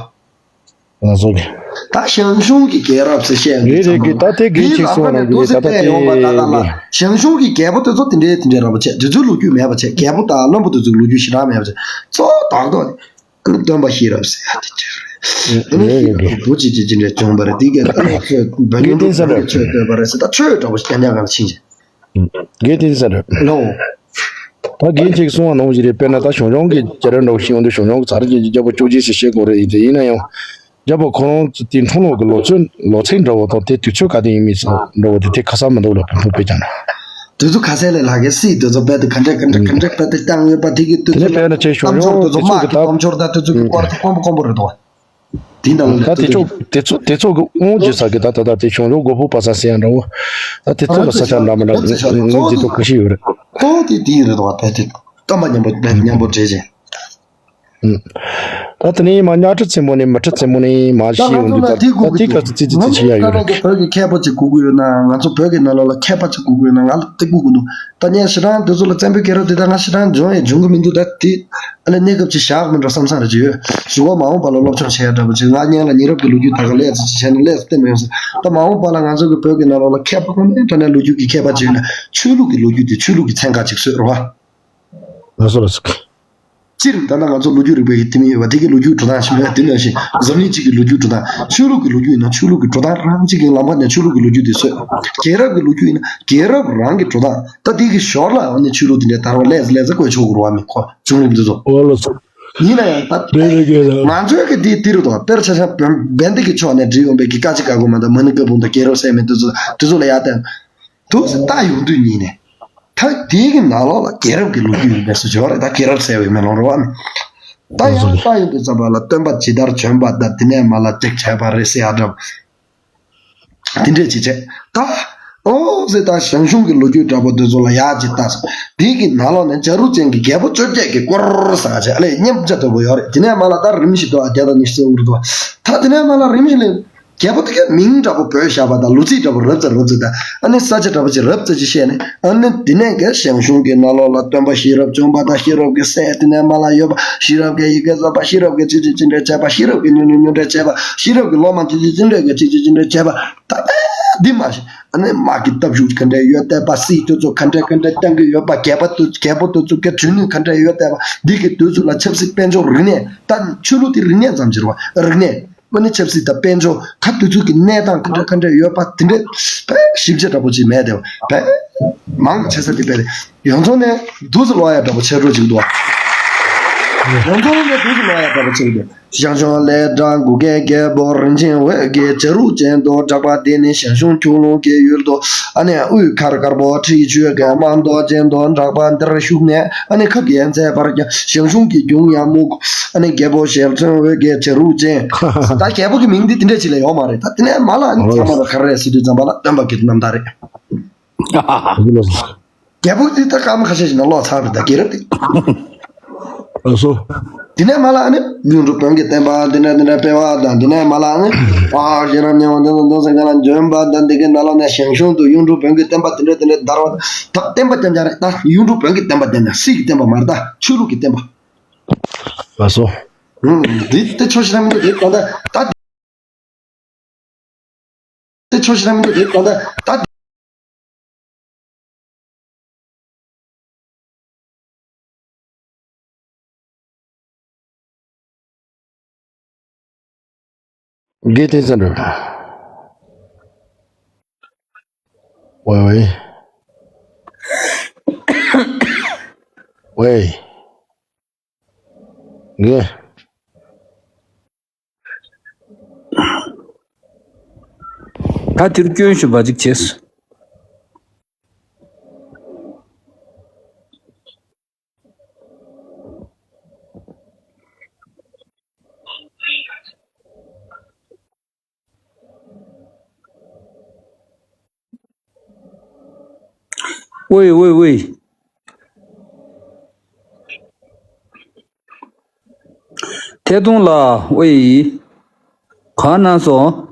ང་ཚོ་གི། ད་ཞང་ཞུང་གི་རྒྱལ་རབས་ཟེར་བཤད་ཡོང་དུས་རེད་རེད་ཙམ་གི། པ། ད་དེ་གལ་དེའི་ཆེ་ལམ་ཁ་སོང་ནས་ནང་འདུག་གི་སེ་ད་ལྟ་བལྟས་ཡོང་པ་ད་ག་ལ། དེ་ཞང་ཞུང་གི་རྒྱལ་པོ་དེ་ཚོ་དེ་འདྲའི་དེ་འདྲའི་ར་བ་བྱས། དེ་ཚོའི་ལོ་རྒྱུས་མེད་པ་བྱས། རྒྱལ་པོ་དང་བློན་པོ་དེ་ཚོའི་ལོ་རྒྱུས་ཞེ་དྲག་མེད་པ་བྱས། གཙོ་བོ་དག་ཐོག་ནས་སྟོན་པ་ཤེས་རབ་ཟེར་ཡ་དེ་ཅིག་རེད། ཨ་ནི་ཤེས་རབ་བུ་ཅིག་ཅིག་ཅི་འདྲའི་བྱུང་བ་རེད། དེ་གས་ཨ་ནི་ཆོས་བོད་ཉིད་དུ་ཆོས་བསྟན་པ་རེད་ཟེར། ད་ཆོས་འདྲ་བོ་ཞིག་རྐྱང་རྐྱང་གང་ལ་ཕྱིན་ཅིང་། དགེ་ལྡན་ས་རེད། ལོ། ད་རྒན་གཅིག་གསུང་བ་ནང་བཞིན་རེད། དཔེར་ན་ད་ཞང་ཞུང་གི་རྒྱལ་རབས་འདྲ་བོ་ཞིག་ཡོང་དུས། ཞང་ཞུང་གི་ཚར་གྱི་རྒྱལ་པོ་བཅོ་བརྒྱད་ཟེར་བཤད་དགོས་རེད། ཡིན་ཏེ་ཡིན་ན་ཡང་རྒྱལ་པོ་ཁོ་རང་དེ་འཁྲུངས་ལོ་གི་ལོ་ཚོད་ལོ་ཚིགས་འདྲ་བོ་དང་། དེ་དུས་ཚོད་ག་དུས་ཡིན་མིན་ཙམ་འདྲ་བོ་དེ་དེ་ཁ་གསལ་མི་འདུག་ལ། བོན་པོ་དཔེ་ཀྱང་ན། དེ་ཚོ་ཁ་གསལ་ལས་ལྷག་གི། སྲིད་དེ་ཚོ་རྦད་དེ་ག་འདྲས་ག་འདྲས་ག་འདྲས་རྦད་དེ་བཏང་ཡོད་པ། དེ་གི་དུས་དེ་ནས་ཚོད་དཔེར་ན་ཆེ་ཞང་གཏམ་ཞུང་འབྱོར་དེ་དེ་ཚོ་ཚོ་གི་གི་ད་གཏམ་འབྱོར་དང་དེ་ཚོ་གི་ཨུམ། སྐོར་དེ་དཀོན་པོ་དཀོན་པོ་རེད་དོ། དེ་འདྲ་ལ་ད་དེ་ཚོ་དེ་ཚོ་དེ་ཚོ་གི་དབང་བྱེད་ས་གི་ད་ད་ད་དེ་ཞང་ཞུང་མགོ་ཕུག་པ་ས་ཟེར་ཡ་འདྲ་བོ། ད་དེ་ཚོ་ལ་ས་ཆ་འདྲ་མི་འདྲ་ངོས་འཛིན་ཐུབ་གི་ཞིག་ཡོད་རེད། ཏོ་དེ་དེ་རེད་དོ། བས་དེ་སྟོན་པ་མཉམ་པོ་མཉམ་པོ་འདྲེས་ཅན། ད་དེ་ནས་མ་གཉའ་ཁྲི་བཙན་པོ་ནས་མི་ཁྲི་བཙན་པོ་ནས་མ་ད་ཤི་ཡོང་དུས། ད་ད་དེ་གུ་གི་དེ་ག་ཚོད་ཙི་ཙི་ཙི་ཆེ་ཡ་ཡོད་རེད། བོད་ཀྱི་མཁས་པ་ཅིག་གུ་གུ་ཡོད་ན། ང་ཚོ་བོད་ཀྱི་ནང་ལོགས་ལ་མཁས་པ་ཅིག་གུ་གུ་ཡོད་ན་ང་ལ་དེ་གུ་གུ་འདུག་ད་ངས་ཞེ་དྲག་འདི་ཚོ་ལ་བཙན་པོའི་རྒྱལ་རབས་དེ་ད་ང་ཞེ་དྲག་འཇོན་ཡང་འཇོན་གི་མི་འདུག་ད་དེ་ཨ་ལས་གནས་སྐབས་ཅིག་བཞག་མི་འགྲོ་བསམ་བསམ་རེ་ཅིག་ཡོད། གཞུག་གུ་མ་འོངས་པ་ལ་སློབ་སྦྱོང་བྱེད་ཡ་འདྲ་པོ་ཅིག་ང་སྔོན་ལ་ཉེ་རབས་ཀྱི་ལོ་རྒྱུས་ད་ག་ལས་ཙི་ཅིག་བྱས་ན་ལས་སུ་བསྟན་མི་ཡོང་ཟེར། ད་མ་འོངས་པ་ལ་ང་ཚོ་གི་བོད་ཀྱི་ནང་ལོགས་ལ་མཁས་པ་ཁོ་ནའི་དྲ་ནས་ལོ་རྒྱུས་ཀྱི་མཁས་པ་ཅིག་ཡོད་ན། ཆོས་ལུགས་ཀྱི་ལོ་རྒྱུས་དེ་ཆོས་ལུགས་ཀྱི་ཚན་ཁག་ཅིག་བཟོས་རོགས། ལགས་སོ་ལགས་སོ། སྤྱིར་ད་ལྟ་ང་ཚོ་ལོ་རྒྱུས་རིག་པའི་ཁྲིམས་ཡོད་པ་དེ་གི་ལོ་རྒྱུས་འགྲོ་སྟངས་ཤིག་མེད། དེ་ནང་བཞིན་འཛམ་གླིང་སྤྱི་གི་ལོ་རྒྱུས་འགྲོ་སྟངས། ཆོས་ལུགས་ཀྱི་ལོ་རྒྱུས་ཡིན་ན་ཆོས་ལུགས་ཀྱི་འགྲོ་སྟངས་རང་གཅིག་གི་ལམ་ཁ་ནས་ཆོས་ལུགས་ཀྱི་ལོ་རྒྱུས་དེ་བཟོས། རྒྱལ་རབས་ཀྱི་ལོ་རྒྱུས་ཡིན་ན་རྒྱལ་རབས་རང་གི་འགྲོ་སྟངས། ད་དེ་གི་ཞོར་ལ་འོ་ནི་ཆོས་ལུགས་དེ་འདྲའི་དར་བ་ལས་ལས་ཟེར་བཀོད་ཆོག་གི་རེད་བ། མི་ཁོ་བྱུང་རིམ་དེ་ཚོ། འོ་ལགས་སོ། ཡིན་ན་ཡང་ད་རེད་རེད་རེད། ང་ཚོའི་གི་དེ་དེ་རེད་དོ། དཔེར་ཆ་བཞག་བན་བན་དེ་གི་ཕྱོགས་ནས་བྲིས་ཡོང་པའི་གི་ཀ་ཅི་ཀ་གོ་མ་དང་མ་ཎི་བཀའ་འབུམ་དང་རྒྱལ་རབས་ཟེར་མི་དེ་ཚོ་དེ་ཚོ་ལ་ཡར་བལྟས། འདུག་སེ་ལྟ་ཡོང་དུས་ཉིད་ནས། ད་དེའི་གི་ནང་ལོགས་ལ་རྒྱལ་རབས་ཀྱི་ལོ་རྒྱུས་ཡིན་པའི་སུ་བྱོས་རེད། ད་རྒྱལ་རབས་ཟེར་བའི་མེ་ལོང་རེད་བ། ད་ཡང་ལྟ་ཡོང་དུས་ཙམ་པ་ལ་སྟོན་པ་ཇི་ལྟར་བྱོན་པ་དང་། དེ་ནས་མར་ལ་ཅིག་བྱས་པ་རེད་ཟེར་ཡ་འདྲ་པོ། དེ་འདྲས་ཅིག་བྱས། ད་འོ་ཟེར། ད་ཞང་ཞུང་གི་ལོ་རྒྱུས་འདྲ་པོ་འདི་ཚོ་ལ་ཡར་ཅིག་ལྟ་ཟེར། དེའི་གི་ནང་ལོགས་ནས་བྱ་རུ་ཅན་གྱི་རྒྱལ་པོ་བཅོ་བརྒྱད་ཀྱི་སྐོར་ཟེར་བྱས་ཨ་ལས་མཉམ་བྱ་འདྲ་པོ་ཡོད་རེད། དེ་ནས་མར་ལ་ད་རིམ་བཞིན་དུ་ཨ་བརྒྱ་དང་ཉི་ཤུ་རྩ་དགུ་རེད་དོ། ད་དེ་ནས་མར་ལ་རིམ་བཞིན་ལས། རྒྱལ་པོ་དེ་གའི་མིང་འདྲ་པོ་བོས་བཞག་པ་དང་། ལོ་ཚིགས་འདྲ་པོ་རབ་ཙམ་རབ་ཙམ་དང་། ཨ་ནི་ས་ཆ་འདྲ་པོ་ཅིག་རབ་ཙམ་ཅིག་བཤད་ནས། ཨ་ནི་དེ་ནས་གའི་ཞང་ཞུང་གི་ནང་ལོགས་ལ་སྟོན་པ་ཤེས་རབ་བྱུང་བ་དང་། ཤེས་རབ་ཀྱི་སྲས་དེ་ནས་མར་ལ་ཡོད་པ། ཤེས་རབ་ཀྱི་ཡི་གེ་རྫོགས་པ། ཤེས་རབ་ཀྱི་ཅི་ཅི་ཅི་འདྲ་བྱས་པ། ཤེས་རབ་ཀྱི་ཉུང་ཉུང་ཉུང་འདྲ་བྱས་པ། ཤེས་རབ་ཀྱི་སློབ་མ་ཅི་ཅི་ཅི་འདྲ་གི་ཅི་ཅི་ཅི་འདྲ་བྱས་པ། ད་ཨེ་འདི་མ་ཤེས། ཨ་ནི་དམག་གི་སྟབས་ཤུགས་ག་འདྲ་ཡོད་བལྟས་པ། སྲིད་དེ་ཚོ་ག་འདྲ་ག་འདྲ་བཏང་གི་ཡོད་པ། རྒྱལ་པོ་དེ་རྒྱལ་པོ་དེ་ཚོ་གི་འཇོན་ནུས་ག་འདྲ་ཡོད་བལྟས་པ། འདི་གི་དུས་ཚོད་ལ་ཆབ་སྲིད་དཔལ་འབྱོར་རིག་གནས། ད་ཆོས་ལུགས་དེ་རིག་གནས་ཙམ་ཅིག་རེད་བ། རིག་གནས། ཨ་ནི་ཆབ་སྲིད་དང་དཔལ་འབྱོར་ག་དུས་ཚོད་ཀྱི་གནས་སྟངས་ག་འདྲ་ག་འདྲ་ཡོད་པ་དེ་འདྲ་བས་ཞིབ་ཆ་འདྲ་པོ་ཅིག་མེད་དེ། བས་མང་ཆེ་ས་དེ་བས་ཡོངས་རྫོགས་ནས་འདུག་སེ་ལོག་ཡ་འདྲ་པོ་ཆགས་འགྲོ་ཅིག་འདུག་ཡོངས་རྫོགས་ནས་འདུག་སེ་ལོག་ཡ་འདྲ་པོ་ཆགས་འདུག་ཞང་ཞུང་ལས་གྲགས་གུ་གེའི་རྒྱལ་པོ་རིན་ཆེན་འོད་ཀྱིས་བྱ་རུ་ཅན་དུ་གྲགས་པ་དེ་ནི་ཞང་ཞུང་ཁྱུང་ལུང་གི་ཡུལ་དུ། ཨ་ནི་དབུས་མཁར་དཀར་པོ་ཁྲི་ཆོས་ཀྱི་རྨང་རྡོ་ཅན་དུ་གྲགས་པ་འདིར་བཞུགས་ནས། ཨ་ནི་ཁབ་ཀྱི་མཛད་པར་ཞང་ཞུང་གི་གཞུང་ཡང་མུག་ཨ་ནི་རྒྱལ་པོ་ཞལ་མཚོན་འོད་ཀྱི་བྱ་རུ་ཅན། ད་རྒྱལ་པོ་གི་མིང་འདི་དེ་འདྲ་ཅིག་ལས་ཡོད་མ་རེད། ད་དེ་ནས་མར་ལ་ཨ་ནི་ཚང་མ་ལ་ག་རེ་རེད་ཟེར་དུས་ཙམ་པ་ལ་སྟོན་པ་གི་རྣམ་ཐར་རེད། རྒྱལ་པོ་འདི་ད་སྐར་མ་ཁ་ཤས་ཤིག་ནང་ལོག་ཚར་བ་རེད། ད་རྒྱལ་རབས་འདི། ཨ་སོ། དེ་ནས་མ་ལ་ནི་གཡུང་དྲུང་བོན་གྱི་བསྟན་པ་འདི་འདྲ་འདི་འདྲ་སྤེལ་བ་དང་། དེ་ནས་མ་ལ་ནི་ཨ་ཤེས་རབ་ཉེ་བ་འདི་ཚོ་འདོན་ས་ག་ལ་འབྱོན་པ་དང་། འདི་གའི་ནང་ལོགས་ནས་ཞང་ཞུང་དུ་གཡུང་དྲུང་བོན་གྱི་བསྟན་པ་འདི་འདྲ་འདི་འདྲ་དར་བ་དང་། ད་བསྟན་པ་རྐྱང་རྐྱང་རེད། ད་གཡུང་དྲུང་བོན་གྱི་བསྟན་པ་དེ་ནི་སྲིད་ཀྱི་བསྟན་པ་མ་རེད། ད་ཆོས་ལུགས་ཀྱི་བསྟན་པ། ལགས་སོ། ཨུམ། འདི་དེ་ཆོས་ཤེས་རབ་མི་འདུག་དེ་ད་ད་ད། དེ་ཆོས་ཤེས་རབ་མི་འདུག་དེ་ད་ད་ད། དགེ་བསྟན་ཚང་འགྲོ། ཝེ་ཝེ། ཝེ། དགེ། ད་དེར་སྐྱོན་ཞུ་བ་ཅིག་བྱས། ཝེ་ཝེ་ཝེ། ཐད་གཏོང་ལ་ཝེ། ག་ན་སོ།